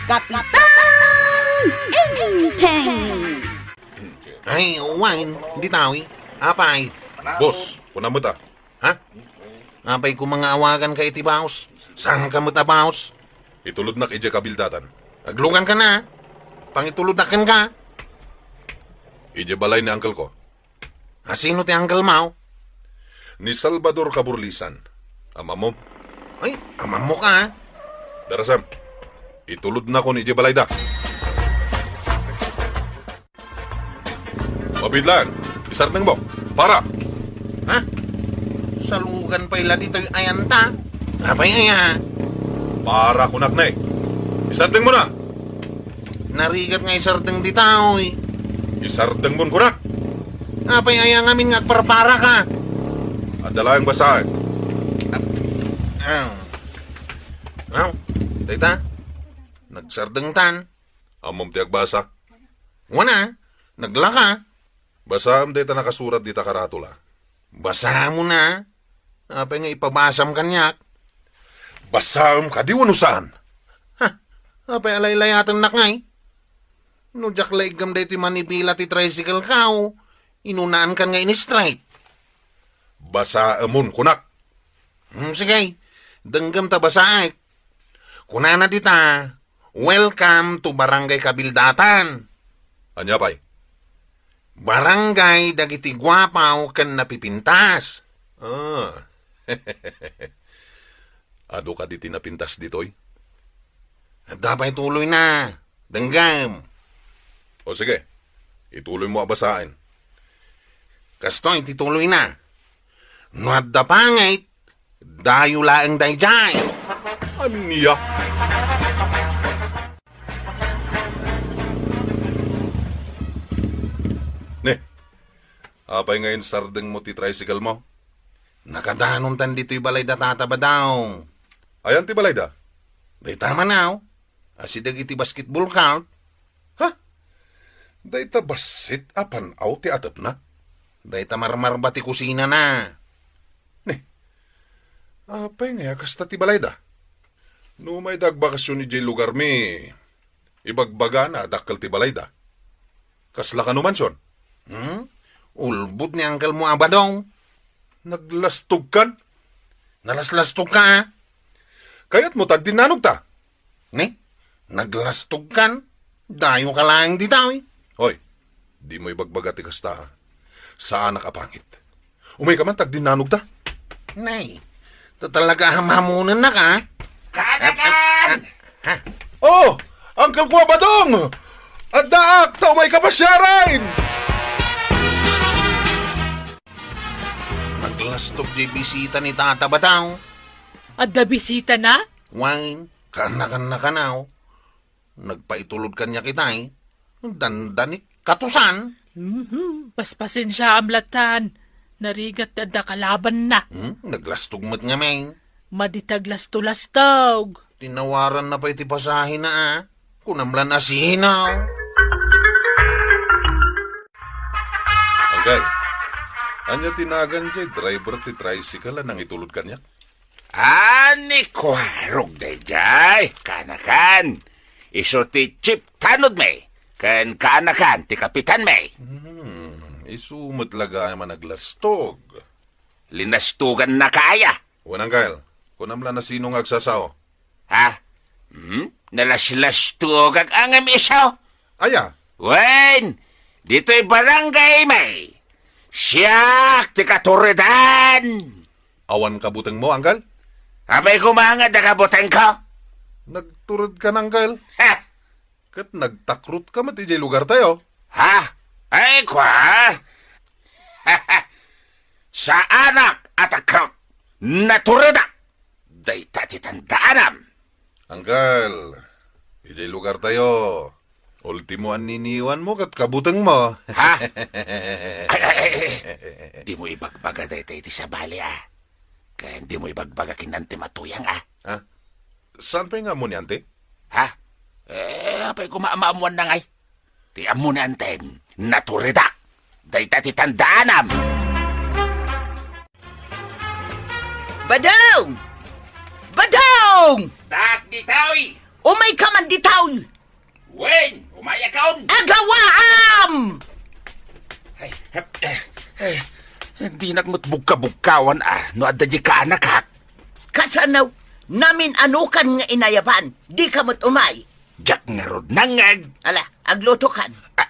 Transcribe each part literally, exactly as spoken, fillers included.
Kapitan Enteng! Ay, wen, ditaw, eh. Apay? Boss, kuna met a. Ha? Apay koma nga awaganka iti baos? Saanka met a baos? Itulodnak idiay kabildatan. Agluganka na. Pangitulodnak kenka. Idiay balay ni uncle ko. A, sino ti uncle mo? Ni Salvador Kaburlisan. Amammo? Ay, amammoka, a. Darasam, itulodnakon idiay balayda. Mabiit laeng, isardengmo. Para! Ha? Salugan pay la ditoy ayanta. Apay aya? Para kunak ne. Isardengmo na! Narigat nga isardeng ditaw, eh. Isardengmon kunak! Apay aya ngamin nga agparparaka? Adda laeng basaek. Aw. Aw, dayta? Nagsardengtan. Ammom ti agbasa? Wen a, naglaka. Basaem dayta nakasurat dita karatula. Basaem na. Apay nga ipabasam kaniak? Basaem kadi wenno saan? Ha? Apay a laylayatennak ngay? No diak laiggam daytoy manibila ti tricycle ka, o inunaankan nga in-straight? Basaemon, kunak. Hmm, sige. Denggem ta basaek. Kunana dita, "Welcome to Barangay Kabildatan." Ania pay? Barangay dagiti guapaw ken napipintas. Ah. Adu kadi ti napintas ditoy? Adda pay tuloyna. Denggem. O sige, ituloymo a basaen. Kastoy ti tuloyna. No adda pangit, dayo laeng daydiay. Ania? Ne, apay nga insardengmo ti tricycle mo? Nakadanontan ditoy balay da Tata Badaw. Ayan ti balay da? Dayta man, aw. Asideg iti basketball court. Ha? Dayta bassit a pan-aw ti atepna? Dayta marmarba ti kusinana. Ni, apay nga kasta ti balayda? No umay da agbakasyon idiay lugarmi, ibagbagana a dakkel ti balayda. Kasla kano mansion? Hmm? Ulbod ni uncle mo a Badong. Naglastogkan? Nalaslastog ka, a? Kayatmo ta agdinnanogta? Ni, naglastogkan? Dayo ka laeng dita, eh. Hoy, dimo ibagbaga ti kasta, a. Saanak a pangit. Umayka man ta agdinnanogta. Nay, ta talaga hamhamonennak, a. Kanakan! Ha? Oh, Uncle ko a Badong! Addaak ta umayka pasiaren! Naglastog diay bisita ni Tata Badaw. Adda bisitana? Wen, kanakan-nakanaw. Nagpaitulod kaniak itay. Dandanik katusan. Mhm. Paspasensiaam lattan. Narigat ti adda kalabanna. Hmm? Naglastog met ngamin. Madi ti aglasto-lastog. Tinawaranna pay ti pasahena, a. Kunam lan asinaw. Anggal, ania ti nagan diay driver ti tricycle a nangitulod kaniak? Ani kuarog daydiay, kanakan. Isu ti chief tanodmi, ken kanakan ti kapitanmi. Hmm, isu met la gayam a naglastog. Linastogannaka aya? Wen, Angkel, kunam la no sino nga agsasao. Ha? Hmm? Nalaslastogak ngem isu? Aya? Wen, ditoy barangaymi, siak ti katuredan. Awan kabutengmo, Angkel? Apay koma nga adda kabutengko? Nagturedkan, Angkel. Ha? Ket nagtakrotka met idiay lugartayo. Ha? Ay, kua? Saanak a takrot. Naturedak. Dayta ti tandaanam. Angkel, idiay lugartayo, ultimo a niniwanmo ket kabutengmo. Ha? Ay, ay, ay, ay. Dimo ibagbaga dayta iti sabali, a. Ken dimo ibagbaga ken Antem a Tuyang, a. Ha? Saan pay nga ammo ni Ante? Ha? Eh, apay koma a maammoanna ngay? Ti ammo ni Antem, naturedak. Dayta ti tandaanam. Badong! Badong! Diak ditoy! Umayka man ditoy! Wen, umayakon! Agawaam! Ay, eh, eh, dinak met bugkabugkawan a no adda di kaanakak. Kasano? Namin-anokan nga inayaban, dika met umay. Diak ngarud nangngeg. Ala, aglutokan. Ah,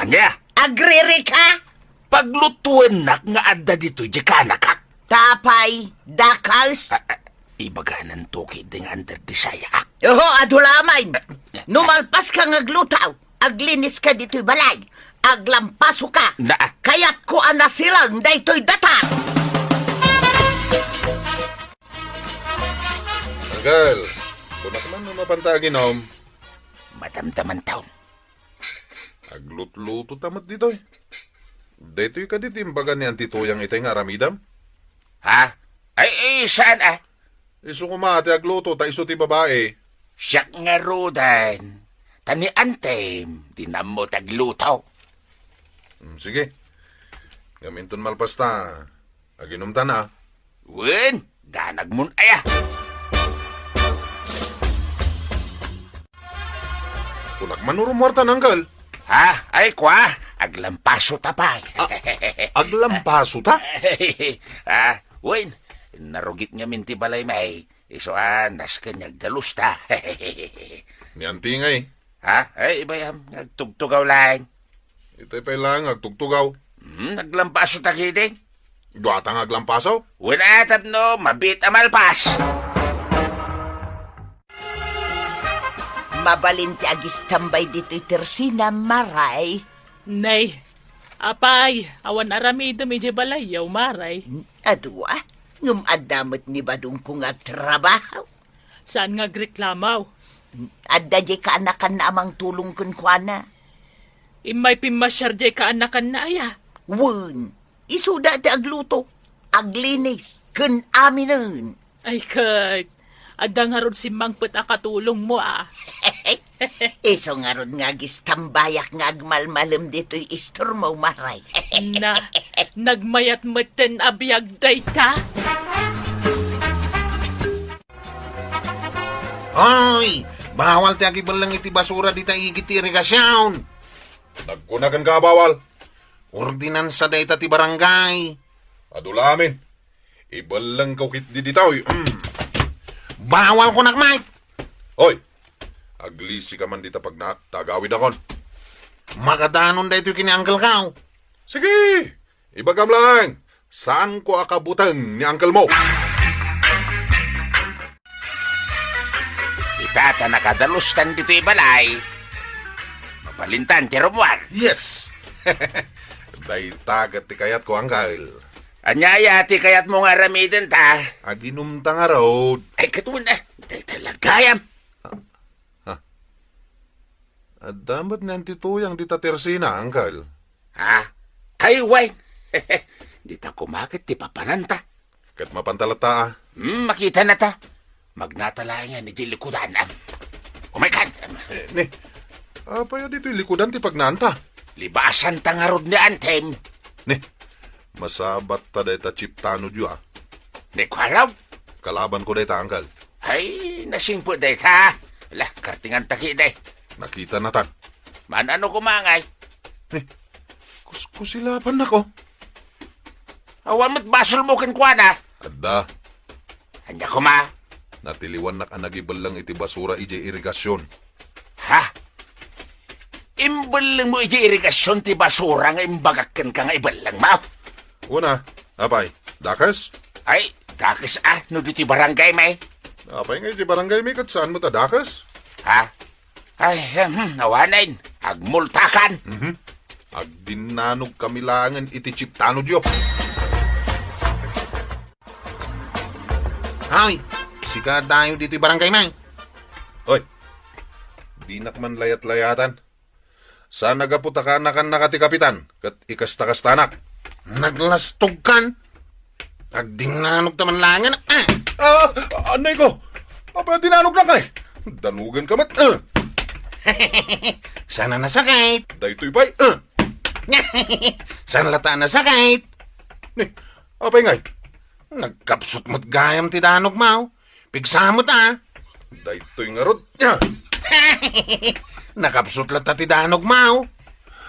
ania? Agririka? Paglutuennak nga adda ditoy di kaanakak. Apay, dakes? Ah, ah, ibagananto ketdi nga under the sayaak. Oho, adu laeng. No malpaska nga agluto, agliniska ditoy balay. Aglampasoka. Na- Kayatko a nasileng daytoy datar. Angkel, kunak man no mapanta aginom. Madamdamanton. Aglutluto ta met ditoy. Daytoy kadi ti imbaga ni Auntie Tuyang itay nga aramidem? Ha? Ay, ay, saan, ah? Isu koma ti agluto, ta isu ti babai. Siak ngaruden. Ta ni Antem, di nammo ti agluto. Hmm, sige. Ngem inton malpas ta, aginom ta na, ah. Wen, danagmon aya. Kunak man no rummuarta, Angkel. Ha? Ay, kua, aglampasota pay. Ah, aglampasota? Ha? Wen, narugit ngamin ti balay, may. Isu a nasken nga agdalusta. Ni Auntie ngay? Ha? Ay, ibayam, agtugtugaw laeng. Itay pay laeng agtugtugaw. Hmm, aglampasota ketdi. Duata nga aglampaso? Wen a, tapno mabiit a malpas. Mabalin ti agistambay ditoy tersina, Maray. Nay, apay, awan aramidem idiay balayyo, Maray. Adu a, ngem adda met ni badongko nga agtrabaho. Saan nga agreklamo? Adda diay kaanakanna a mangtulong kenkuana. Immay pimmasiar diay kaanakanna aya? Wen, isuda ti agluto, aglinis, ken aminen. Ay, ket, adda ngarud simmangpet a katulongmo, a. Isu ngarud nga agistambayak nga agmalmalem ditoy istormo, Maray. Na, nagmayat metten a biag dayta? Hoy! Bawal ti agibelleng iti basura dita igid ti irigasion! Nagkuna kenka a bawal? Ordinansa dayta ti barangay. Adu la amin. Ibellengko ketdi ditoy. Mm. Bawal kunak, Mike! Hoy! Aglisika man dita pagnaak, ta agawidakon. Makadanon daytoy ken ni Uncle ko. Sige! Ibagam laeng, saanko a kabuteng ni uncle mo. Ita ta nakadalostan ditoy balay, mabalintan ti rummuar. Yes! Dayta ket ti kayatko, uncle. Ania aya ti kayatmo nga aramidenta? Aginumta ngarud. Ay, ket wen a, dayta la gayam. Ha? Adda met ni Auntie Tuyang dita tersina, uncle. Ha? Ay, wen. Dita koma ket ti papananta. Ket mapanta latta, a. Hmm, makitanata. Magnata laengen idiay likudan, a. Umaykan. Eh, ni, apay a ditoy likudan ti pagnaanta? Libasanta ngarud ni Antem. Ni, masabatta dayta chip tanodyo, a. Ni, kuaraw? Kalabanko dayta, uncle. Ay, nasingpet dayta. Ala, kartinganta ketdi. Nakitanatan. Man-ano koma ngay? Eh, kus-, kusilapannak, o. Awan met basolmo kenkuana. Adda. Ania koma? Natiliwannak a nagibelleng iti basura idiay irigasion. Ha? Imbellengmo idiay irigasion ti basura nga imbagak kenka nga ibellengmo? Wen a, apay, dakes? Ay, dakes a, no ditoy barangaymi. Apay nga iti barangaymi ket saan met a dakes? Ha? Ay, hmm, awanen, agmultakan. Mhm. Agdinnanogkami laengen iti chip tanodyo. Ay, sika dayo ditoy barangaymi. Hoy, dinak man layat-layatan. Saan a gapu ta kaanakannaka ti kapitan, ket ikasta-kastanak. Naglastogkan? Agdinnanogta man laengen, a. Ah, anay ko! Apay a dinanognak, ay? Danogenka met, a. Saan a nasakit? Daytoy pay, a. Saan latta a nasakit? Ni, apay ngay? Nagkapsut met gayam ti danogmo. Pigsa met, a. Daytoy ngarud. Nakapsut latta ti danogmo.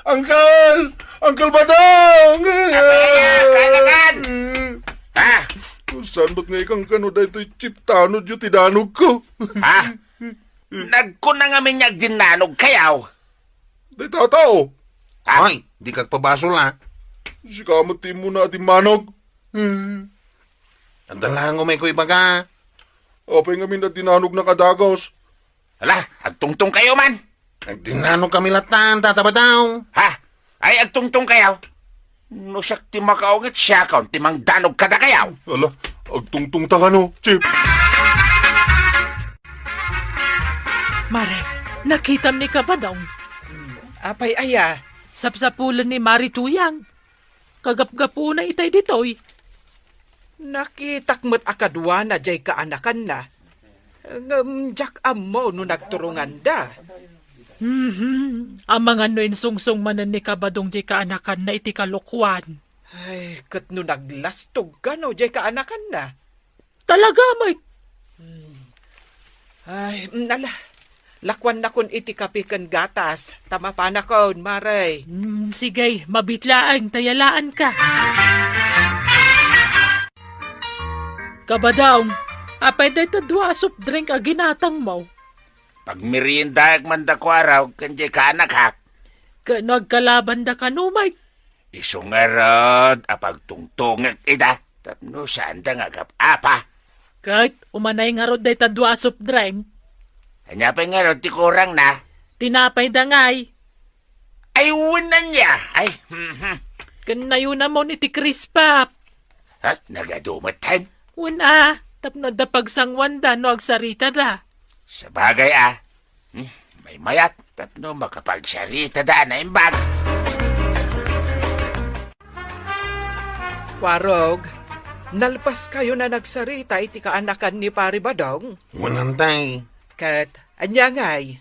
Uncle! Uncle Badong! Apay aya, kaanakan? Ha? Saan met nga ikankano daytoy chip tanodyo ti danogko? Ha? Nagkuna ngamin nga agdinnanogkayo. Dayta tao. Ah. Ay, dika agpabasol, a. Sika met ti immuna a dimmanog. Hmm. Adda laeng umayko ibaga. Apay ngamin a dinanognak a dagus? Ala, agtungtongkayo man. Agdinnanogkami latta, Tata Badong. Ha? Ay, agtungtongkayo? No siak ti makaunget, siakon ti mangdanog kadakayo. Ala, agtungtongta kano, Chip? Mare, nakitam ni Kabadong. Apay aya? Sapsapulen ni Mari Tuyang. Kagapgapuna itay ditoy. Nakitak met a kaduana jay kaanakanna. Ngem diak ammo no nagturonganda. Mhm. Amangan no insungsong manen ni Kabadong jay kaanakanna iti kalokuan. Ay, ket no naglastog kano jay kaanakanna? Talaga met. Hmm. Ay, mm, ala. Lakuannakon iti kape ken gatas, ta mapanakon, Mare. Hmm, sige, mabiit laeng, ta yalaanka. Kabadong, apay dayta dua a soft drink a ginatangmo? Pagmeriendaek man da kuarog ken jay kaanakak. Ket no agkalabanda kano met? Isu ngarud a pagtungtongek ida tapno saanda nga agap-apa. Ket umanay ngarud dayta dua a soft drink. Ania pay ngarud ti kurangna? Tinapay da ngay. Ay, wen ania? Ay, mhm. Ken nayuna mon iti Crisp Pop. Ha? Nagadu met time? Wen a, tapno adda pagsangoanda no agsaritada. Sabagay a. Hmm, maymayat, tapno makapagsaritada a naimbag. Warog, nalpaskayon a nagsarita iti kaanakan ni Pari Badong? Wen, Antay. Ket, ania ngay?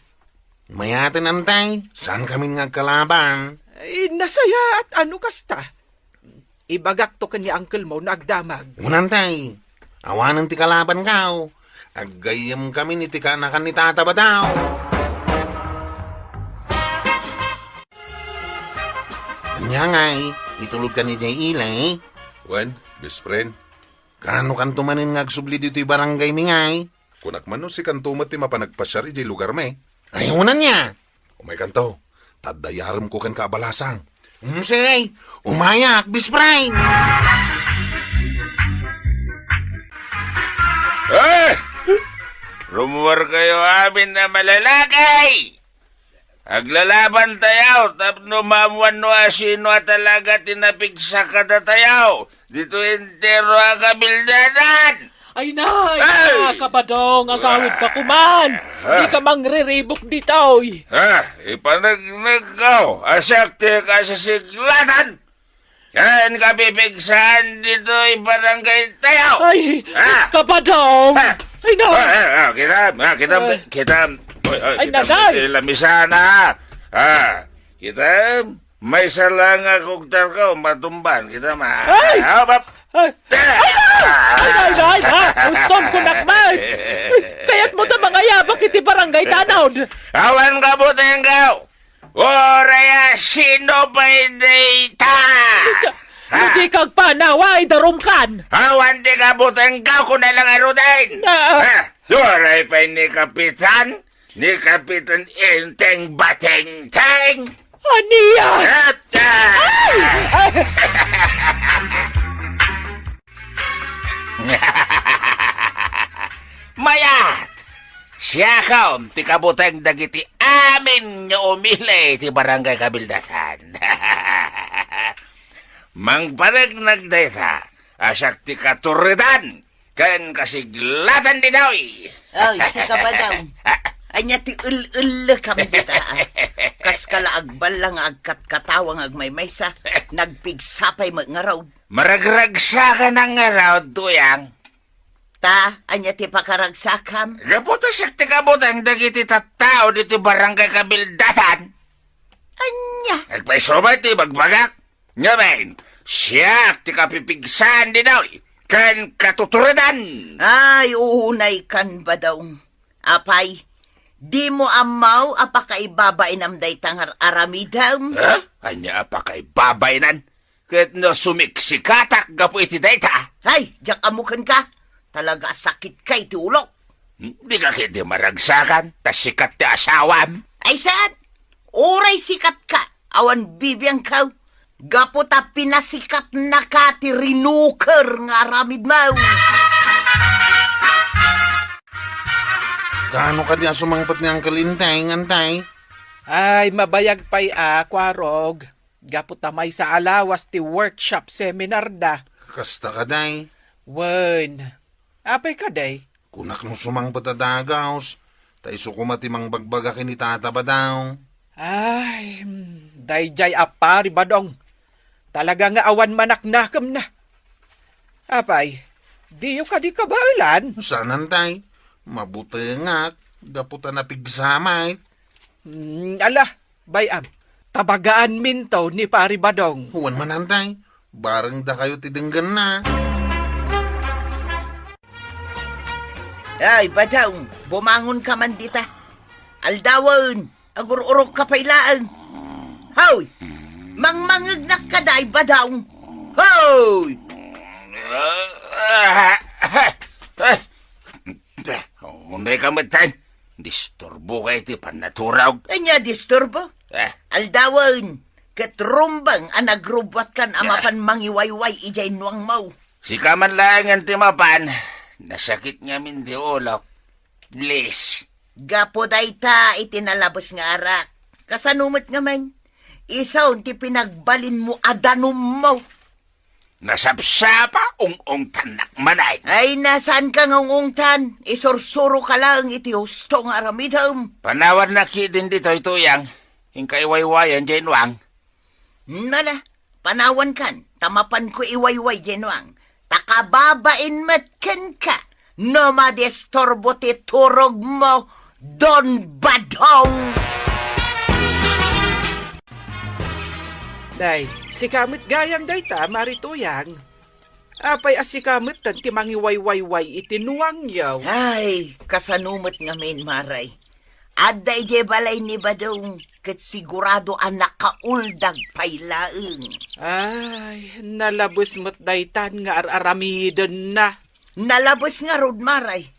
Mayaten, Antay, saankamin nga agkalaban. Ay, nasayaat a no kasta. Ibagakto ken ni uncle mo no agdamag. Wen, Antay, awanen ti kalabankaw. Aggayyemkamin iti kaanakan ni Tata Badong. Ania ngay, itulodkan idiay ili? Wen, best friend. Kaanokanto manen nga agsubli ditoy barangaymi ngay? Kunak man no sikanto met ti mapan agpasiar idiay lugarmi. Ay, wen ania? Umaykanto, ta adda yaremko kenka a balasang. Mm, sige, umayak, best friend! Eh! Rummuarkayo amin a malalaki! Aglalabantayo tapno maammoan no asino a talaga ti napigsa kadatayo ditoy entero a kabildadan! Ay na, ay na, Ay! Kabadong, agawidka kuman. Ah. Dika mangriribuk ditoy. Ha, ipanagnagkaw a siak ti kasisiglatan ken kapipigsaan ditoy barangaytayo. Ay, Ah! Kabadong. Ah! Ay na. Ah, ah, ah, kita, ah, kita, Ay. kita. Oy, oy, Ay, kita, nagay. May lamisana. Ah, kita. Maysa la nga kugtarko, matumban kita ma. Ay! Ah, bap. Ay! Ay! Ay! Ay! Ay! Ay! Ay! Uston ko, nakman! Kayat mo ta mangayabak iti barangay tanod. Awan ka butengkaw! Uray a sino pay dayta? Ka-, Ha? Hindi kagpanawa, idarumkan! Awan ti kabutengkaw, kuna lang a Roden! Na- Ha? Uray pay ni Kapitan? Ni Kapitan Enteng Batengteng. Ania? At, ah! Ay! Mayat! Siakon ti kabuteng dagiti amin nga umili ti barangay kabildatan. Mangpaneknek dayta a siak ti katuredan ken kasiglatan ditoy. Ay, sika ba daw? Ania ti el-ellekam dita, a? Kaska la agballa nga agkatkatawa nga agmaymaysa, nagpigsa pay met ngarud. Maragragsaka na ngarud, Tuyang. Ta, ania ti pakaragsakam? Gapu ta siak ti kabuteng dagiti tattao ditoy barangay kabildatan. Ania? Agpayso met ti ibagbagak. Ngamin, siak ti kapipigsaan ditoy ken katuturedan. Ay, unay kan, Badong. Apay, dimo ammo a pakaibabainam dayta nga ar-aramidem? Ha? Ania a pakaibabainam? Ket no sumiksikatak gapu iti dayta? Ay, diak ammo kenka. Talaga a sakitka iti ulok. Dika ketdi maragsakan, ta sikat ti asawam. Ay, saan? Uray sikatka, awan bibiangko. Gapu ta pinasikatnaka ti rinuker nga aramidmo. Kaano kadi a sumangpet ni Uncle Inteng, Antay? Ay, mabayag pay a, Kuarog. Gapu ta maysa a lawas ti workshop seminar da. Kasta kadi? Wen. Apay kadi? Kunak no sumangpet a dagus, ta isu koma ti mangbagbaga ken ni Tata Badong. Ay, hmm, daydiay a Pari Badong. Talaga nga awan manaknakemna. Apay, diyo kadi kabaelan? Saan, Antay? Mabutengak, gapu ta napigsamay. Hmm, ala, bay-am, tabagaanminto ni Pari Badong. Wen man, Antay, bareng dakayo ti denggenna. Ay, Badong, bumangonka man dita. Aldawen, agur-urokka pay laeng. Hoy! Mangmangegnak kadi, Badong. Hoy! Unayka met, Tan. Disturboka iti pannaturog. Ania disturbo? Eh. Aldawen, ket rumbeng a nagrubbuatkan a mapan mangiwayway idiay nuangmo. Sika man laengen ti mapan, nasakit ngamin ti ulok. Please. Gapu dayta iti nalabes nga arak. Kasano met ngamin? Isu ti pinagbalinmo a danummo. Nasapsapa, ung-ungtannak manen. Ay, na, saanka nga ung-ungtan? Isursuroka laeng iti husto nga aramidem. Panawannak ketdin ditoy, Tuyang. Inka iwaywayen diay nuang. Nala, panawankan, ta mapanko iwayway diay nuang. Ta kababain met kenka no madisturbo ti turogmo, Don Badong! Day, sika met gayam dayta, Mari Tuyang. Apay a sika metten ti mangiwaywayway iti nuangyo? Ay, kasano met ngamin, Mari? Adda idiay balay ni Badong, ket sigurado a nakauldag pay laeng. Ay, nalabes met daytan nga ar-aramidenna. Nalabes ngarud, Mari.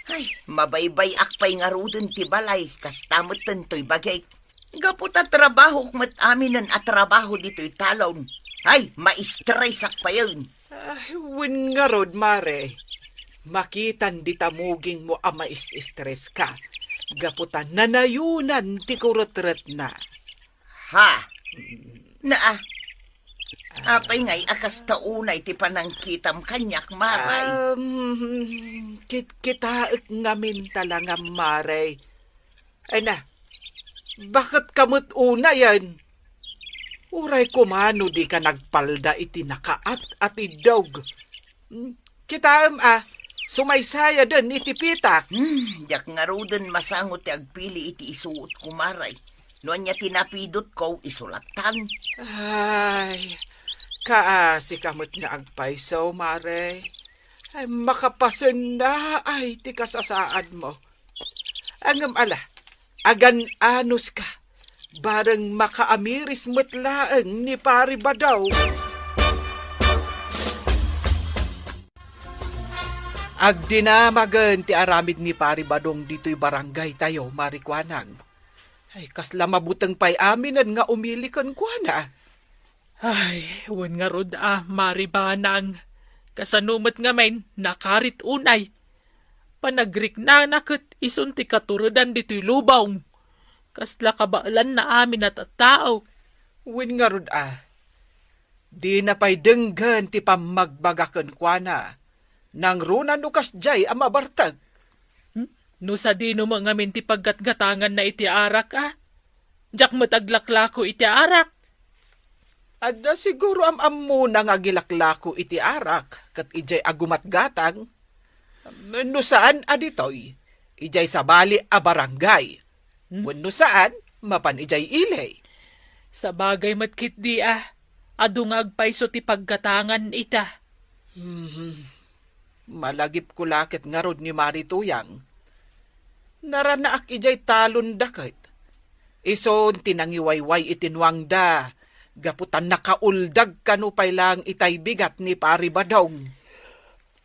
Ay, mabaybay-ak pay ngaruden ti balay, kasta metten toy bagik. Gapu ta trabahok met aminen a trabaho ditoy talon. Ay, maistresak payen. Ay, wen ngarud, Mari. Makitan dita mugingmo a maistreska. Gapu ta nanayonan ti kuretretna. Ha? Naa. Apay ngay a kasta unay ti panangkitam kaniak, Mari? Um, kit-, kitaek ngamin talangam, Mari. Ay na, baket ka met unayen? Uray kumano dika nagpalda iti nakaat-atiddog. Hmm, kitaem a, sumaysayaden iti pitak. Hmm, diak ngaruden masango ti agpili iti isuot ko, Mari. No ania ti napidot ko, isu lattan. Ay, kaasi ka met nga agpayso, Mari. Ay, makapasenna ay ti kasasaadmo. Ngem ala, agan-anos ka, bareng makaamiris met laeng ni Pari Badong. Agdinamagen ti aramid ni Pari Badong ditoy barangay tayo, Mari Kuanang. Ay, kasla mabuteng pay aminen nga umili kenkuana. Ay, wen ngarud a, Mari Banang. Kasano met ngamin, nakarit unay. Panagriknana ket isun ti katuredan ditoy lubong. Kasla kabaelanna amin a tattao. Wen ngarud a, dina pay denggen ti pammagbaga kenkuana. Nangruna no kasdiay a mabartek. Hmm? No sadino met ngamin ti paggatgatanganna iti arak, a? Diak met aglaklako iti arak. Adda siguro am-ammona nga agilaklako iti arak ket idiay agumatgatang. No saan a ditoy, idiay sabali a barangay. Hmm? Wenno saan, mapan idiay ili. Sabagay met ketdi a, adu nga agpayso ti paggatangan ita. Hmm. Malagipko la ket ngarud ni Mari Tuyang. Naranaak idiay talonda ket. Isun ti nangiwayway iti nuangda, gapu ta nakauldag kano pay laeng itay bigat ni Pari Badong.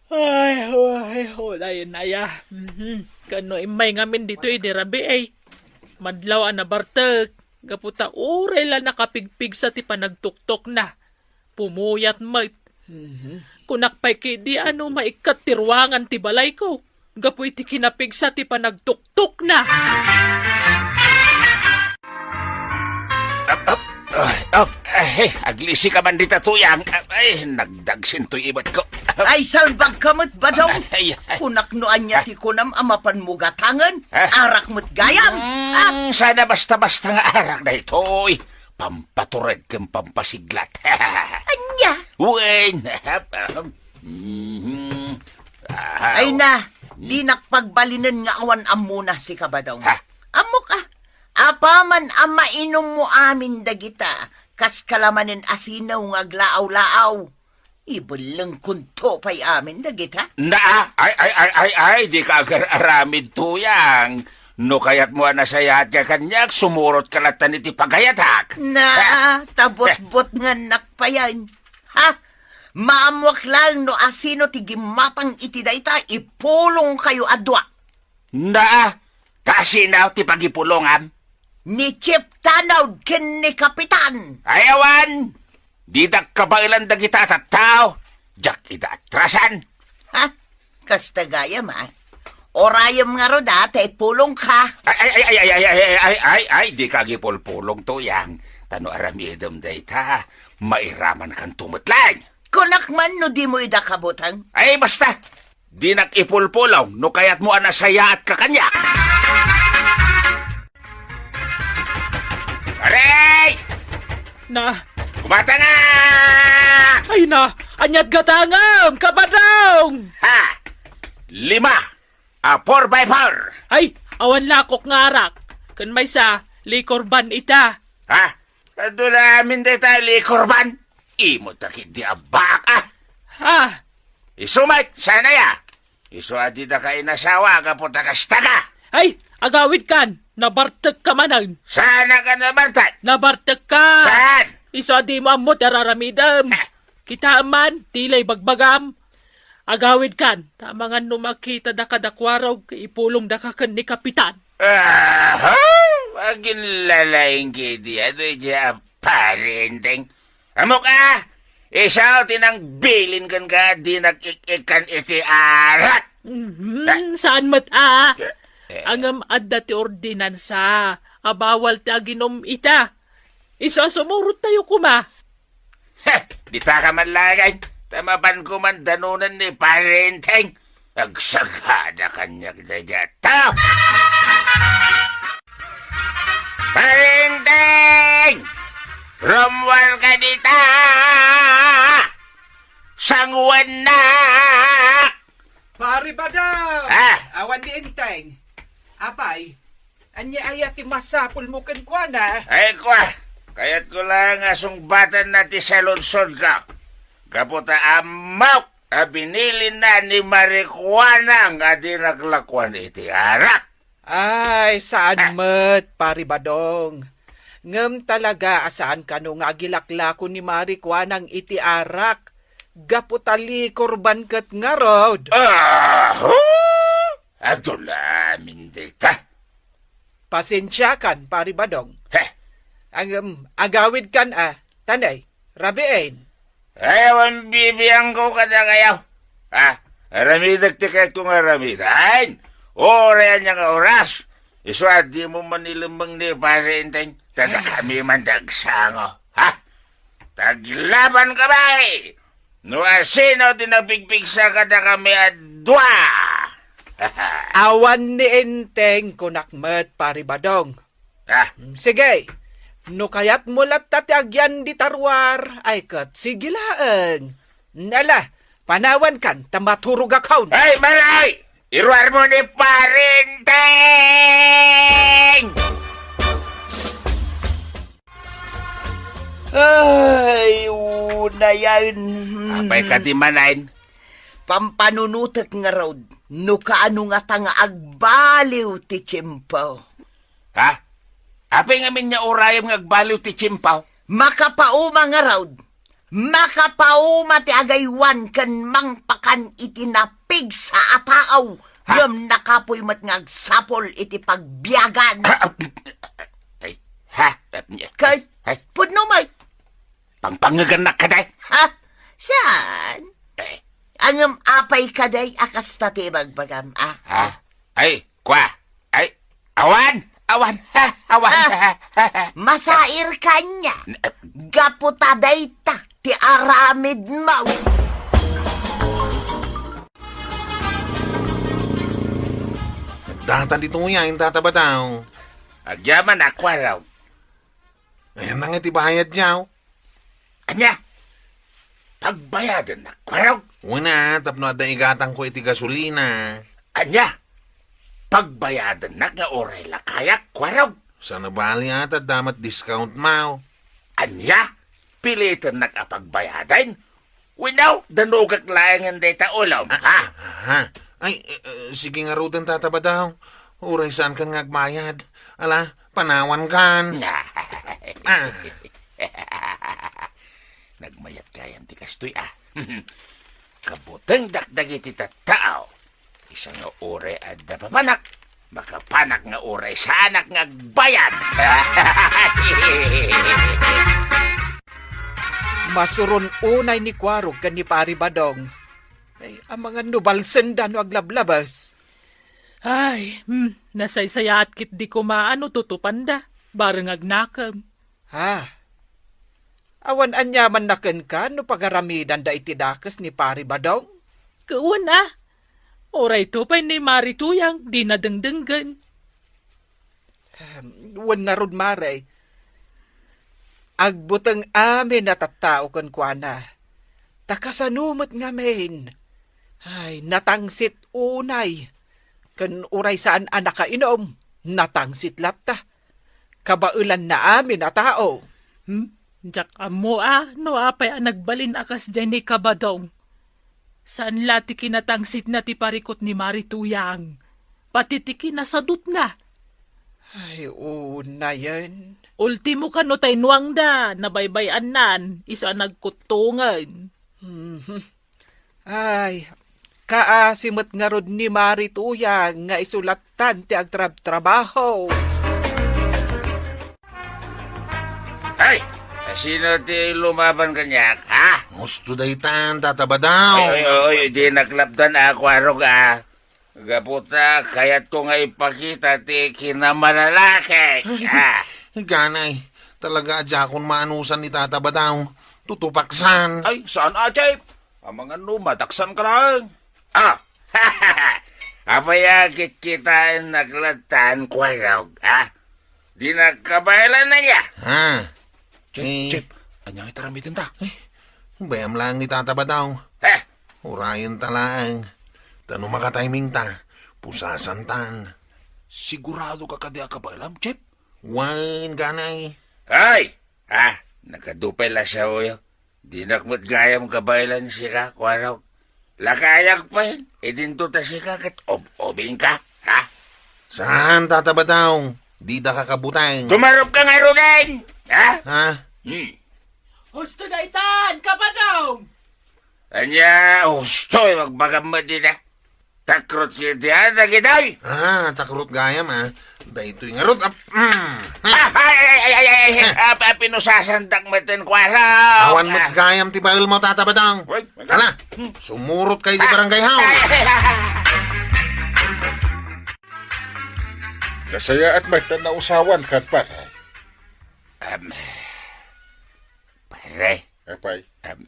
Ay, ay, ulay na ya. Mhm. Kano immay ngamin ditoy idi rabii, ay. Madlaw a nabartek, gapu ta uray la nakapigpigsa ti panagtuktokna. Pumuyat met. Mhm. Kunak pay ketdi a no maikkat ti ruangan ti balayko, gapu iti kinapigsa ti panagtuktokna. Ap, ap, ay, ap, ay, aglisi ka man dita, Tuyang. Ay, nagdagsintoy ibetko. Ay, salbag ka met, Badong. Ay, ay. Kunak no ania ti kunam a mapanmo gatangen. Ha? Arak met gayam. Mm, ah. Sana basta-basta nga arak daytoy. Pampatured ken pampasiglat. Ania? Wen. Mhm. Ah, ay na, hmm. Dinak pagbalinen nga awan ammona, sika, Badong. Ha? Ammok a, apaman a mainummo amin dagita, kas kalamanen a sinaw nga aglaaw-laaw. Ibellengkonto pay amin dagita. Naa, ay, ay, ay, ay, ay, dika agar-aramid, Tuyang. No kayatmo a nasayaat ka kaniak, sumurotka latta iti pagayatak. Naa, ta butbutngennak payen. Ha? Maammoak laeng no asino ti gimmatang iti dayta, ipulongkayo a dua. Naa, ta asino ti pagipulongam? Ni Chief Tanod ken ni Kapitan. Ay, awan! Didak kabaelan dagita a tattao. Diak ida atrasan. Ha? Kasta gayam, a. Urayem ngarud, a, ta ipulongka. Ay, ay, ay, dika agipulpulong, Tuyang. Ta no aramidem dayta, mairamankanto met laeng. Kunak man no dimo ida kabuteng. Ay, basta! Dinak ipulpulong no kayatmo a nasayaatka kaniak. Aray! Na. Kumata na! Ay na, ania't gatangem, Kabadong! Ha! Lima a four by four. Ay, awan lakok nga arak. Ken maysa, liquor van ita. Ha? Adu la amin dayta a liquor van? Imo ta ketdi a baak, a. Ha? Isu met, saan aya? Isu a didaka inasawa gapu ta kasta ka. Ay, agawidkan, nabartekka manen. Saan ka nabartek? Nabartekka. Saan? Isu a dimo ammo ti ar-aramidem. Eh. Kitaem man, ti la ibagbagam. Agawidkan, ta amangan no makitadaka da Kuarog, ipulongdaka ken ni Kapitan. Aha! Aginlalaing ketdi, adu idiay a Pari Enteng. Ammok a, isu ti nangbilin kenka a dinak ik-ikkan iti arak. Mhm, saan met a. Eh. Ngem adda ti ordinansa a bawal ti aginum ita. Isu a sumurottayo koma. He, ditaka man laeng, ta mapanko man danonen ni Pari Enteng. Agsagada kaniak daydiay a tao. Pari Enteng! Rummuarka dita! Sanguannak! Pari Badong! Ah! Awan ni Enteng. Apay, ania aya ti masapulmo kenkuana? Ay, kua, kayatko laeng a sungbatanna ti saludsodko. Gapu ta ammok a binilinna ni Marikuana nga dinak lakuan iti arak. Ay, saan met, Pari Badong. Ngem talaga a saan kano nga agilaklako ni Marikuanang iti arak, gapu ta liquor van ket ngarud. Aho! Adu la amin dayta. Pasensiakan, Pari Badong. Heh. Ngem, agawidkan a, tanay, rabiin. Ay, awan bibiangko kadakayo. Ha? Aramidek ti kayatko nga aramiden. Uray ania nga oras. Isu a dimo manilemmeng ni Pari Enteng. Ta dakami man ti agsango. Ha? Taglabanka, bay! No asino ti napigpigsa kadakami a dua. Awan ni Enteng, kunak met, Pari Badong. Ah. Sige, no kayatmo latta ti agyandi ta ruar, ay ket sige laeng. Nala, panawankan ta maturogakon. Ay, malay! Iruarmo ni Pari Enteng! Ay, unayan. Apay ka di manen? Pampanunotek ngarud, no kaano ngata nga agbaliw ti tiempo. Ha? Apay ngamin nga urayem nga agbaliw ti tiempo? Makapauma ngarud. Makapauma ti agaywan ken mangpakan iti napigsa a tao. Ha? Ngem nakapuy met nga agsapul iti pagbiagan. Ah, ah, ay, ha? Kay, Ay. Pudno met. Pangpangegannak kadi? Ha? Saan? Eh. Ngem apay kadi a kasta ti ibagbagam, ah? Ha? Ay, kwa. Ay, awan. Awan. Ha, awan. Ah, masair ka ania. N-, eh. Gapu ta dayta ti aramidmo. Datan ditoy a, inta, Tata Badong. Agyaman, a, Kuarog. Ayan na nga ti bayad, yaw. Ania? Pagbayadennak, Kuarog? Wen a, tapno adda igatangko iti gasolina. Ania? Pagbayadennak nga uray lakayak, Kuarog? Saan a bali a, ta adda met discount, maw. Ania? Pilitennak a pagbayaden? Wenno, danogak laengen dayta ulom, ha? Ha? Ay, eh, eh, sige ngaruden, Tata Badong. Uray saankan nga agbayad. Ala, panawankan. Ah. Nagmayat gayam ti kastoy, ah. Kabutengdak dagiti tattao. Isu nga uray adda papanak, makapanak nga uray saanak nga agbayad. Masuron unay ni Kuarog ken ni Pari Badong. Ay, amangan no balsenda no aglablabas. Ay, hmm, nasaysayaat ketdi koma no tutupanda, bareng agnakem. Ha? Awan aniamanna kenka no pagaramidanda iti dakes ni Pari Badong? Wen a. Uray to pay ni Mari Tuyang, dina dengdenggen. Ahem, wen ngarud, Mari. Agbuteng amin a tattao kenkuana. Ta kasano met ngamin? Ay, natangsit unay. Ken uray saan a nakainum, natangsit latta. Kabaelanna amin a tao. Hmm? Diak ammo a no apay a nagbalin a kasdiay ni Kabadong. Saan la ti kinatangsitna ti parikut ni Mari Tuyang. Pati ti kinasadutna. Ay, unayen. Ultimo kano ta inuangda, nabaybay-annan, isu a nagkuttongen. Mhm. Ay, kaasi met ngarud ni Mari Tuyang nga isu lattan ti agtrabtrabaho. Ay! Sino ti lumaban kaniak, ha? Husto daytan, Tata Badong. Ay, ay, ay, di naklapdan a, Kuarog, a. Gapu ta, kayatko nga ipakita ti kinamalalaki. Ay, ah. Ganay, talaga a diakon maanusan ni Tata Badong. Tutupaksan. Ay, saan a, Chip? Amangan no, mataksanka laeng. Ah! Apay a kitkitaennak lattan, Kuarog, ha? Dinak kabaelan aya? Ha? Chip, eh. Chip, ania nga itaramidenta? Ay, bayam laeng ni Tata Badong. Eh. Urayenta laeng. Ta no makataymingta, pusasantan. Siguradoka kadi a kabaelam, Chip? Wen, ganay. Ay! Ah, nagadu pay la siya, uyo. Dinak met gayam kabaelan sika, Kuarog. Lakayak pay, idinto ta sika ket ob-obingka, ha? Saan, Tata Badong? Didaka kabuteng. Tumaropka ngaruden, ha? Ha? Hmm. Husto daytan, Kabadong! Ania, husto, ibagbagam met dita. Takrot ketdi a dagitoy. Ah, takrot gayam, a. Daytoy ngarud, ap-, mm. Ah, ay, ay, ay, ay, ay, ap-, ap-, pinusasandak met ken Kuarog. Awan met gayam ti baelmo, Tata Badong. Wait, wait. Ala, hmm, sumurot kayo di barangay hall. Ay, ay, ay, ay. Nasayaat met ta nausawanka, pare. Em, pare. Apay? Em,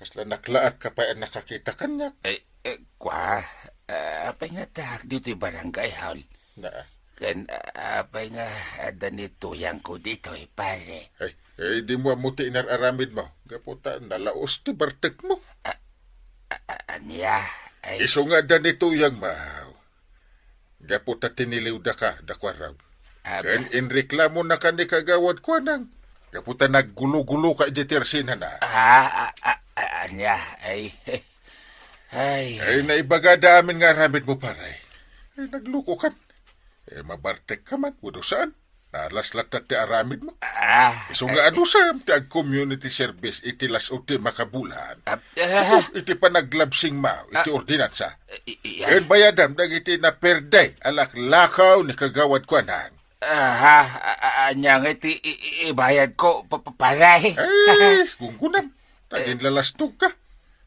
Kasla naklaat ka pay a nakakita kaniak? Eh, eh, kwa, ah, apay nga addaak ditoy barangay hall? Na. Ken, ah, apay nga adda ni Tuyangko ditoy, pare? Ay, eh, dimo ammo ti inar-aramidmo. Gapu ta nalaos ti bartekmo. Ah, ah, ah, ania? Ay. Isu nga adda ni Tuyangmo. Gapu ta tiniliwdaka da Kuarog. Aba. Ken inreklamonaka ni Kagawad Kuanang. Gapu ta naggulo-guloka idiay tersinana. Ah, ah, ah, ah, ania? Ay, Ay. Ay, naibagada amin nga aramidmo, pare. Ay, naglukokan. Eh, mabartekka man, wenno saan? Nalas latta ti aramidmo. Ah. Isu nga adusam ti ag-community service iti las-ud ti makabulan. Ah, ah. Iti panaglabsingmo iti Ah. ordinansa. I-, i-, Ken bayadam dagiti naperde a laklakaw ni Kagawad Kuanang. Aha, a-, a-, ania nga iti i-, i-, ibayadko, pa-, pa-, pare? Eh, gunggunam. Naginlalastogka.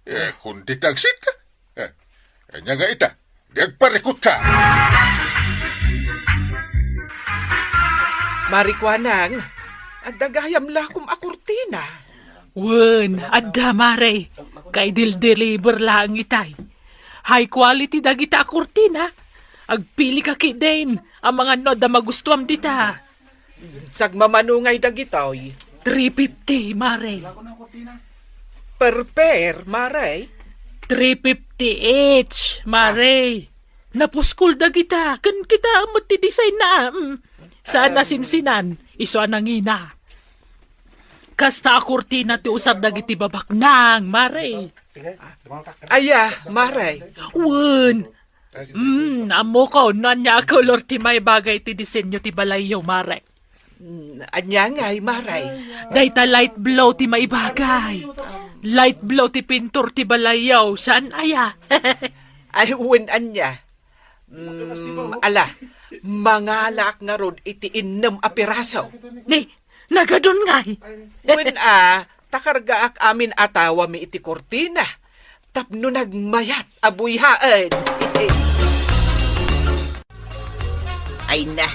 Eh, kundi tagsitka. Eh, ania nga ita? Di agparikutka. Mare Kuanang, adda gayam lakom a kurtina. Wen, adda, mare. Kaidil-deliver laeng itay. High quality dagita a kurtina. Agpilika ketdin amangan no adda magustuam dita. Sagmamano ngay dagitoy? Three fifty, mare. Per pair, mare? Three fifty each, mare. Napuskol dagita, ken kita met ti design na, mm. Saan a sinsinan, isu a nangina. Kasta a kurtina ti usar dagiti babaknang, mare. Aya, mare? Wen. Mm, ammokon no ania a kolor ti maibagay ti disenyo ti balayyo, mare. Mm, ania ngay, mare? Dayta light blue ti maibagay. Light blue ti pintur ti balayyo, saan aya? Ay, wen ania. Mm, ala, mangalaak ngarud iti innem a piraso. Ni, nagadun ngay. Wen a, ta kargaak amin a tawami iti kurtina. Tapno nagmayat a buyaen. Ay na.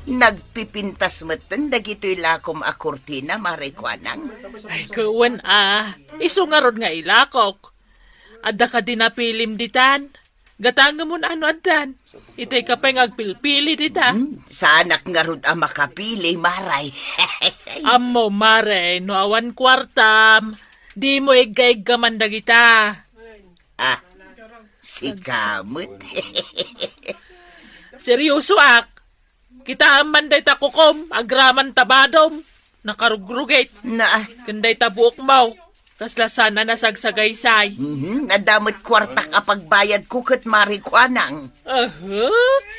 Nagpipintas metten dagitoy lakom a kurtina, Mare Kuanang. Ay, wen a. Isu ngarud nga ilakok. Adda kadi napilim ditan? Gatangem no addan. Itay ka pay nga agpilpili dita. Hmm, saanak ngarud a makapili, Mare. Ammo, Mare, no awan kuartam, dimo iggaiggaman dagita. Ah, sika met. Seryosoak. Kitaem man dayta kukom, agraman ta badom, nakarugrugit. Na. Ken dayta buokmo, kasla saan a nasagsagaysay. Mhm, adda met kuartak a pagbayadko ket Mare Kuanang. Aha,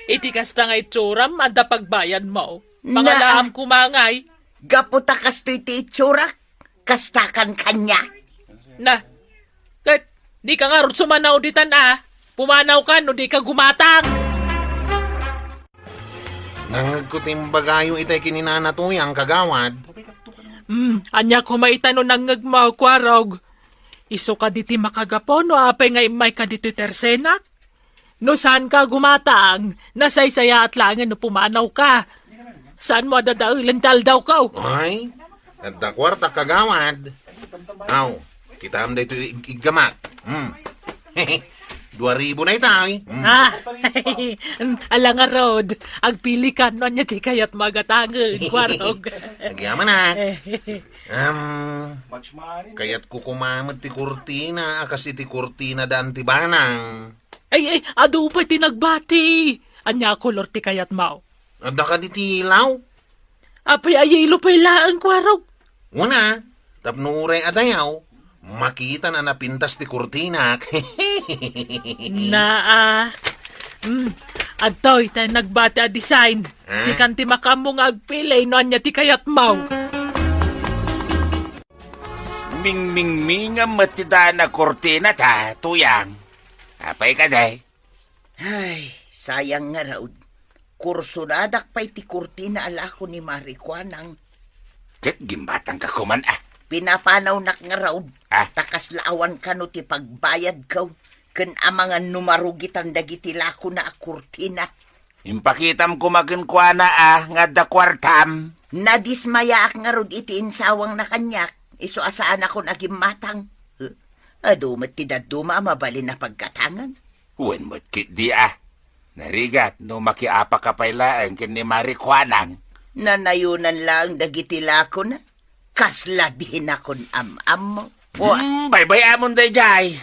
iti kasta nga itsuram, adda pagbayadmo. Na. Pangalaam koma ngay. Gapu ta kastoy ti itsurak, kastakan kaniak. Na, ket dika ngarud sumanaw ditan a, pumanawka no dika gumatang. Nangngegko ti imbagayo itay ken ni Nana Tuyang, kagawad. Hmm, ania koma ita no nangngegmo, Kuarog? Isu kadi ti makagapu no apay nga immayka ditoy tersenak? No saanka gumatang, nasaysayaat laengen no pumanawka. Saanmo a dadaelen ti aldawko? Ay, adda kuartak, kagawad. Aw, kitaem daytoy ig-, iggamak. Hmm. Dua ribu na itay. Hmm. Ah, ala ngarud, agpilika no ania ti kayatmo a gatangen, Kuarog. Agyamanak. Em, kayatko koma met ti kurtina a kas iti kurtina da Antibanang. Ay, ay, adu pay ti nagbati. Ania a kolor ti kayatmo? Adda kadi ti ilaw? Apay a yelo pay laeng, Kuarog? Wen a, tapno uray a dayaw, makitan a napintas ti kurtinak. Naa. Mm, adtoy tay nagbati a design. Ah? Sikan ti makaammo nga agpili no ania ti kayatmo. Mingmingmingam met ti daan a kurtina ta, Tuyang. Apay kadi? Ay, sayang ngarud. Kursunadak pay ti kurtina a lako ni Mare Kuanang. Ket gimmatangka koman a. Pinapanawnak ngarud. Ah? Ta kasla awan kano ti pagbayadko. Ken amangan no marugitan dagiti lakona a kurtina. Impakitam koma kenkuana a nga adda kuartam. Nadismayaak ngarud iti insawangna kaniak, isu a saanakon a gimmatang. Eh, adu met ti dadduma a mabalin a paggatangen. Wen met ketdi a. Narigat no makiapaka pay laeng ken ni Mare Kuanang. Nanayonan laeng dagiti lakona. Kasla dinakon am-ammo. Pua. Hmm, baybay-amon daydiay.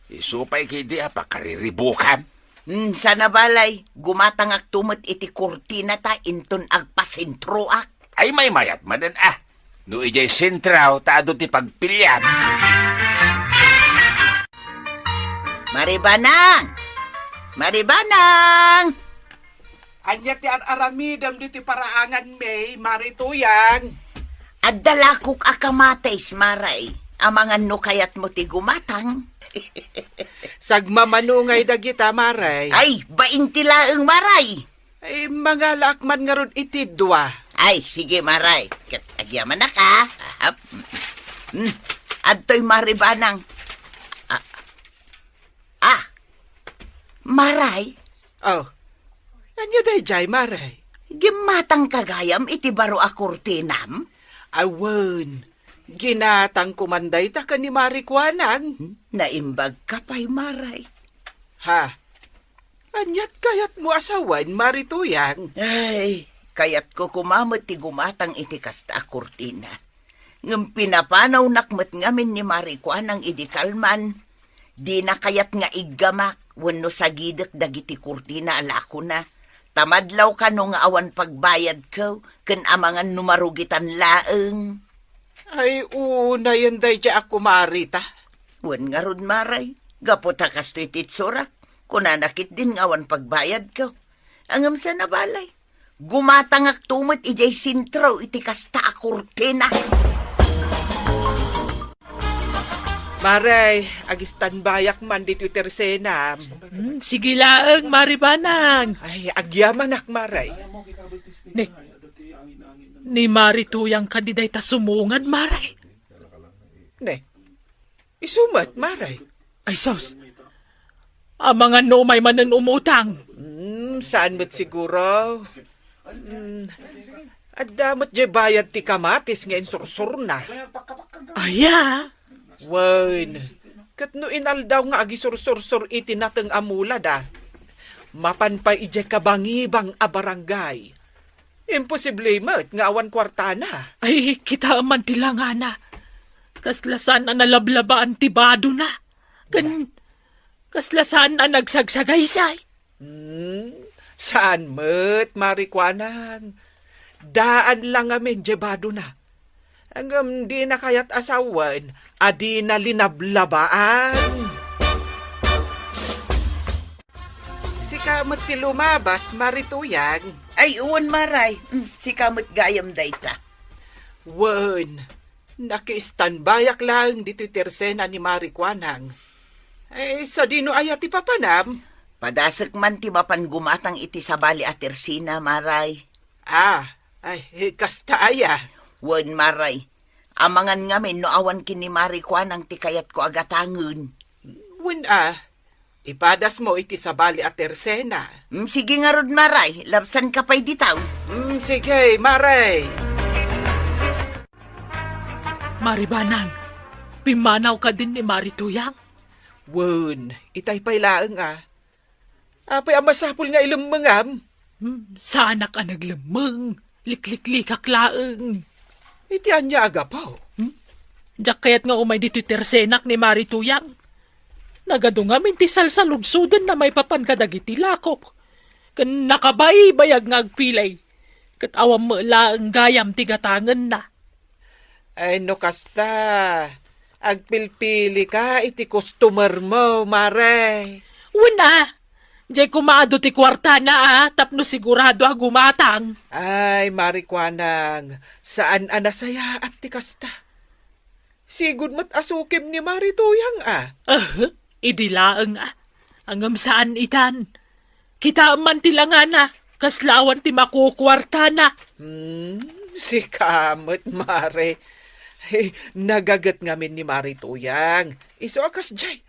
Isu pay ketdi a pakariribukam. Hmm, sana balay, gumatangakto met iti kurtina ta inton agpasentroak. Ay, maymayat manen a. No idiay sentrao ta adu ti pagpiliam. Maribanang! Maribanang! Ania ti ar-aramidem ditoy paraanganmi, Mari Tuyang? Adda lakok a kamatis, Maray. Amangan no kayatmo ti gumatang. Sagmamano ngay dagita, Maray. Ay, bain ti laeng, Maray. Ay, mangalaak man ngarud iti dua. Ay, sige, Maray. Ket agyamanak, a. Ahap. Hmm. Adtoy, Maribanang. Ah. Ah. Maray. Oh. Ania daydiay, Maray? Gimmatangka gayam iti baro a kurtinam? Awan. Ginatangko man dayta ken ni Mari Kuanang. Hmm? Naimbagka pay, Maray. Ha? Aniat kayatmo a sawen, Mari Tuyang? Ay, kayatko koma met ti gumatang iti kasta a kurtina. Ngem pinapanawnak met ngamin ni Mari Kuanang idi kalman. Dina kayat nga iggamak wenno sagidek dagiti kurtina a lakona. Ta madlaw kano nga awan pagbayadko ken amangan no marugitan laeng. Ay, unayen daydiay a kumarita. Wen ngarud, Maray, gapu ta kastoy ti itsurak, kunana ketdin nga awan pagbayadko. Ngem saan a balay, gumatangakto met idiay sentro iti kasta a kurtina. Maray, ag-standbyak man ditoy tersenam. Hmm, sige laeng, Maribanang. Ay, agyamanak, Maray. Ni, ni Mari Tuyang kadi dayta sumungad, Maray? Ne, isu met, Maray. Ay, sus. Amangan no umay manen umutang. Hmm, saan met siguro. Hmm, adda met diay bayad ti kamatis nga insursurna. Aya? Wen, ket no inaldaw nga agisursursor iti nateng a mulada, mapan pay idiay kabangibang a barangay. Imposible met nga awan kuartana. Ay, kitaem man ti langana. Kasla saan a nalablabaan ti badona. Ken kasla saan a nagsagsagaysay. Hmm, saan met, Mari Kuanang. Daan la ngamin diay badona. Ngem dina kayat a sawen a dina linablabaan. Sika met ti lumabas, Mari Tuyang. Ay, wen, Maray. Mm, sika met gayam dayta. Wen, naki-standbyak laeng ditoy tersena ni Mari Kuanang. Ay, sadino aya ti papanam? Padasek man ti mapan gumatang iti sabali a tersena, Maray. Ah, ay, kasta aya? Wen, Maray. Amangan ngamin no awan ken ni Mari Kuanang ti kayatko a gatangen. Wen a, ipadasmo iti sabali a tersena. Mm, sige ngarud, Maray, labsanka pay ditaw. Mm, sige, Maray. Mari Banang, pimmanaw kadin ni Mari Tuyang? Wen, itay pay laeng a. Apay a masapul nga ilemmengam? Hmm, saanak a naglemmeng. Likliklikak laeng. Iti ania a gapu? Hmm? Diak kayat nga umay ditoy tersenak ni Mari Tuyang. Nagadu ngamin ti salsaludsodenna maipapan kadagiti lakok. Ken nakabaybayag nga agpilay. Ket awan met laeng gayam ti gatangenna. Ay, no kasta, agpilpilika iti customer mo, Mare. Wen a, diay koma adu ti kuartana a, tapno sigurado a gumatang. Ay, Mari Kuanang, saan a nasayaat ti kasta. Sigud met a sukim ni Mari Tuyang a. Ah, idi laeng a. Ngem saan itan. Kitaem man ti langana, kasla awan ti makukuartana. Hmm, sika met, Mare. He, nagaget ngamin ni Mari Tuyang. Isu a kasdiay.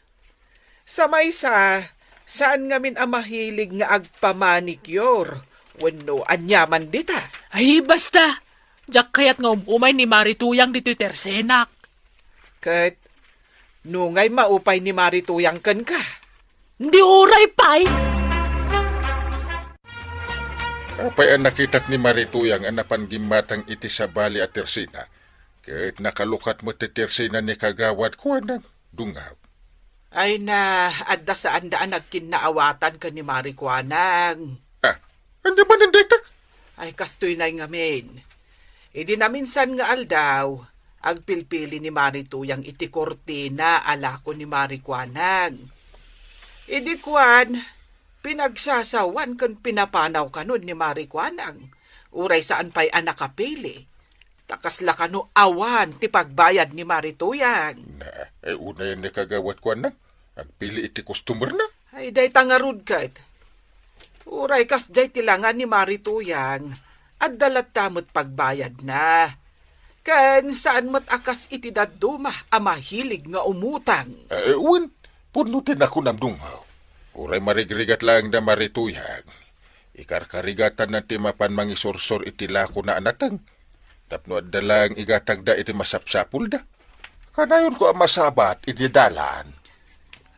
Sa maysa, saan ngamin a mahilig nga agpamanicure wenno aniaman dita. Ay, basta. Diak kayat nga um-umay ni Mari Tuyang ditoy tersenak. Ket nungay maupay ni Mari Tuyang kenka? Di uray pay! Apay a nakitak ni Mari Tuyang a napan gimmatang iti sabali a tersena, ket nakalukat met ti tersena ni Kagawad Kuanang. Dungaw. Ay na, adda saanda a nagkinnaawatan ken ni Mari Kuanang. Ah, ania manen dayta? Ay, kastoy nay ngamin. Idi naminsan nga aldaw, agpilpili ni Mari Tuyang iti kurtina a lako ni Mari Kuanang. Idi kuan, pinagsasawan ken pinapanaw kano ni Mari Kuanang, uray saan pay a nakapili. Ta kasla kano awan ti pagbayad ni Mari Tuyang. Na, e, unayen ni Kagawad Kuanang, agpili iti customer na. Ay, dayta ngarud ket. Uray kasdiay ti langa ni Mari Tuyang, adda latta met pagbayadna. Ken saan met a kas iti dadduma a mahilig nga umutang. Eh, wen, pudno ti nakunam dungaw. Uray marigrigat laeng da Mari Tuyang. Ikarkarigatanna ti mapan mangisursor iti lakona a nateng. Tapno adda laeng igatangda iti masapsapulda. Kanayonko a masabat iti dalan.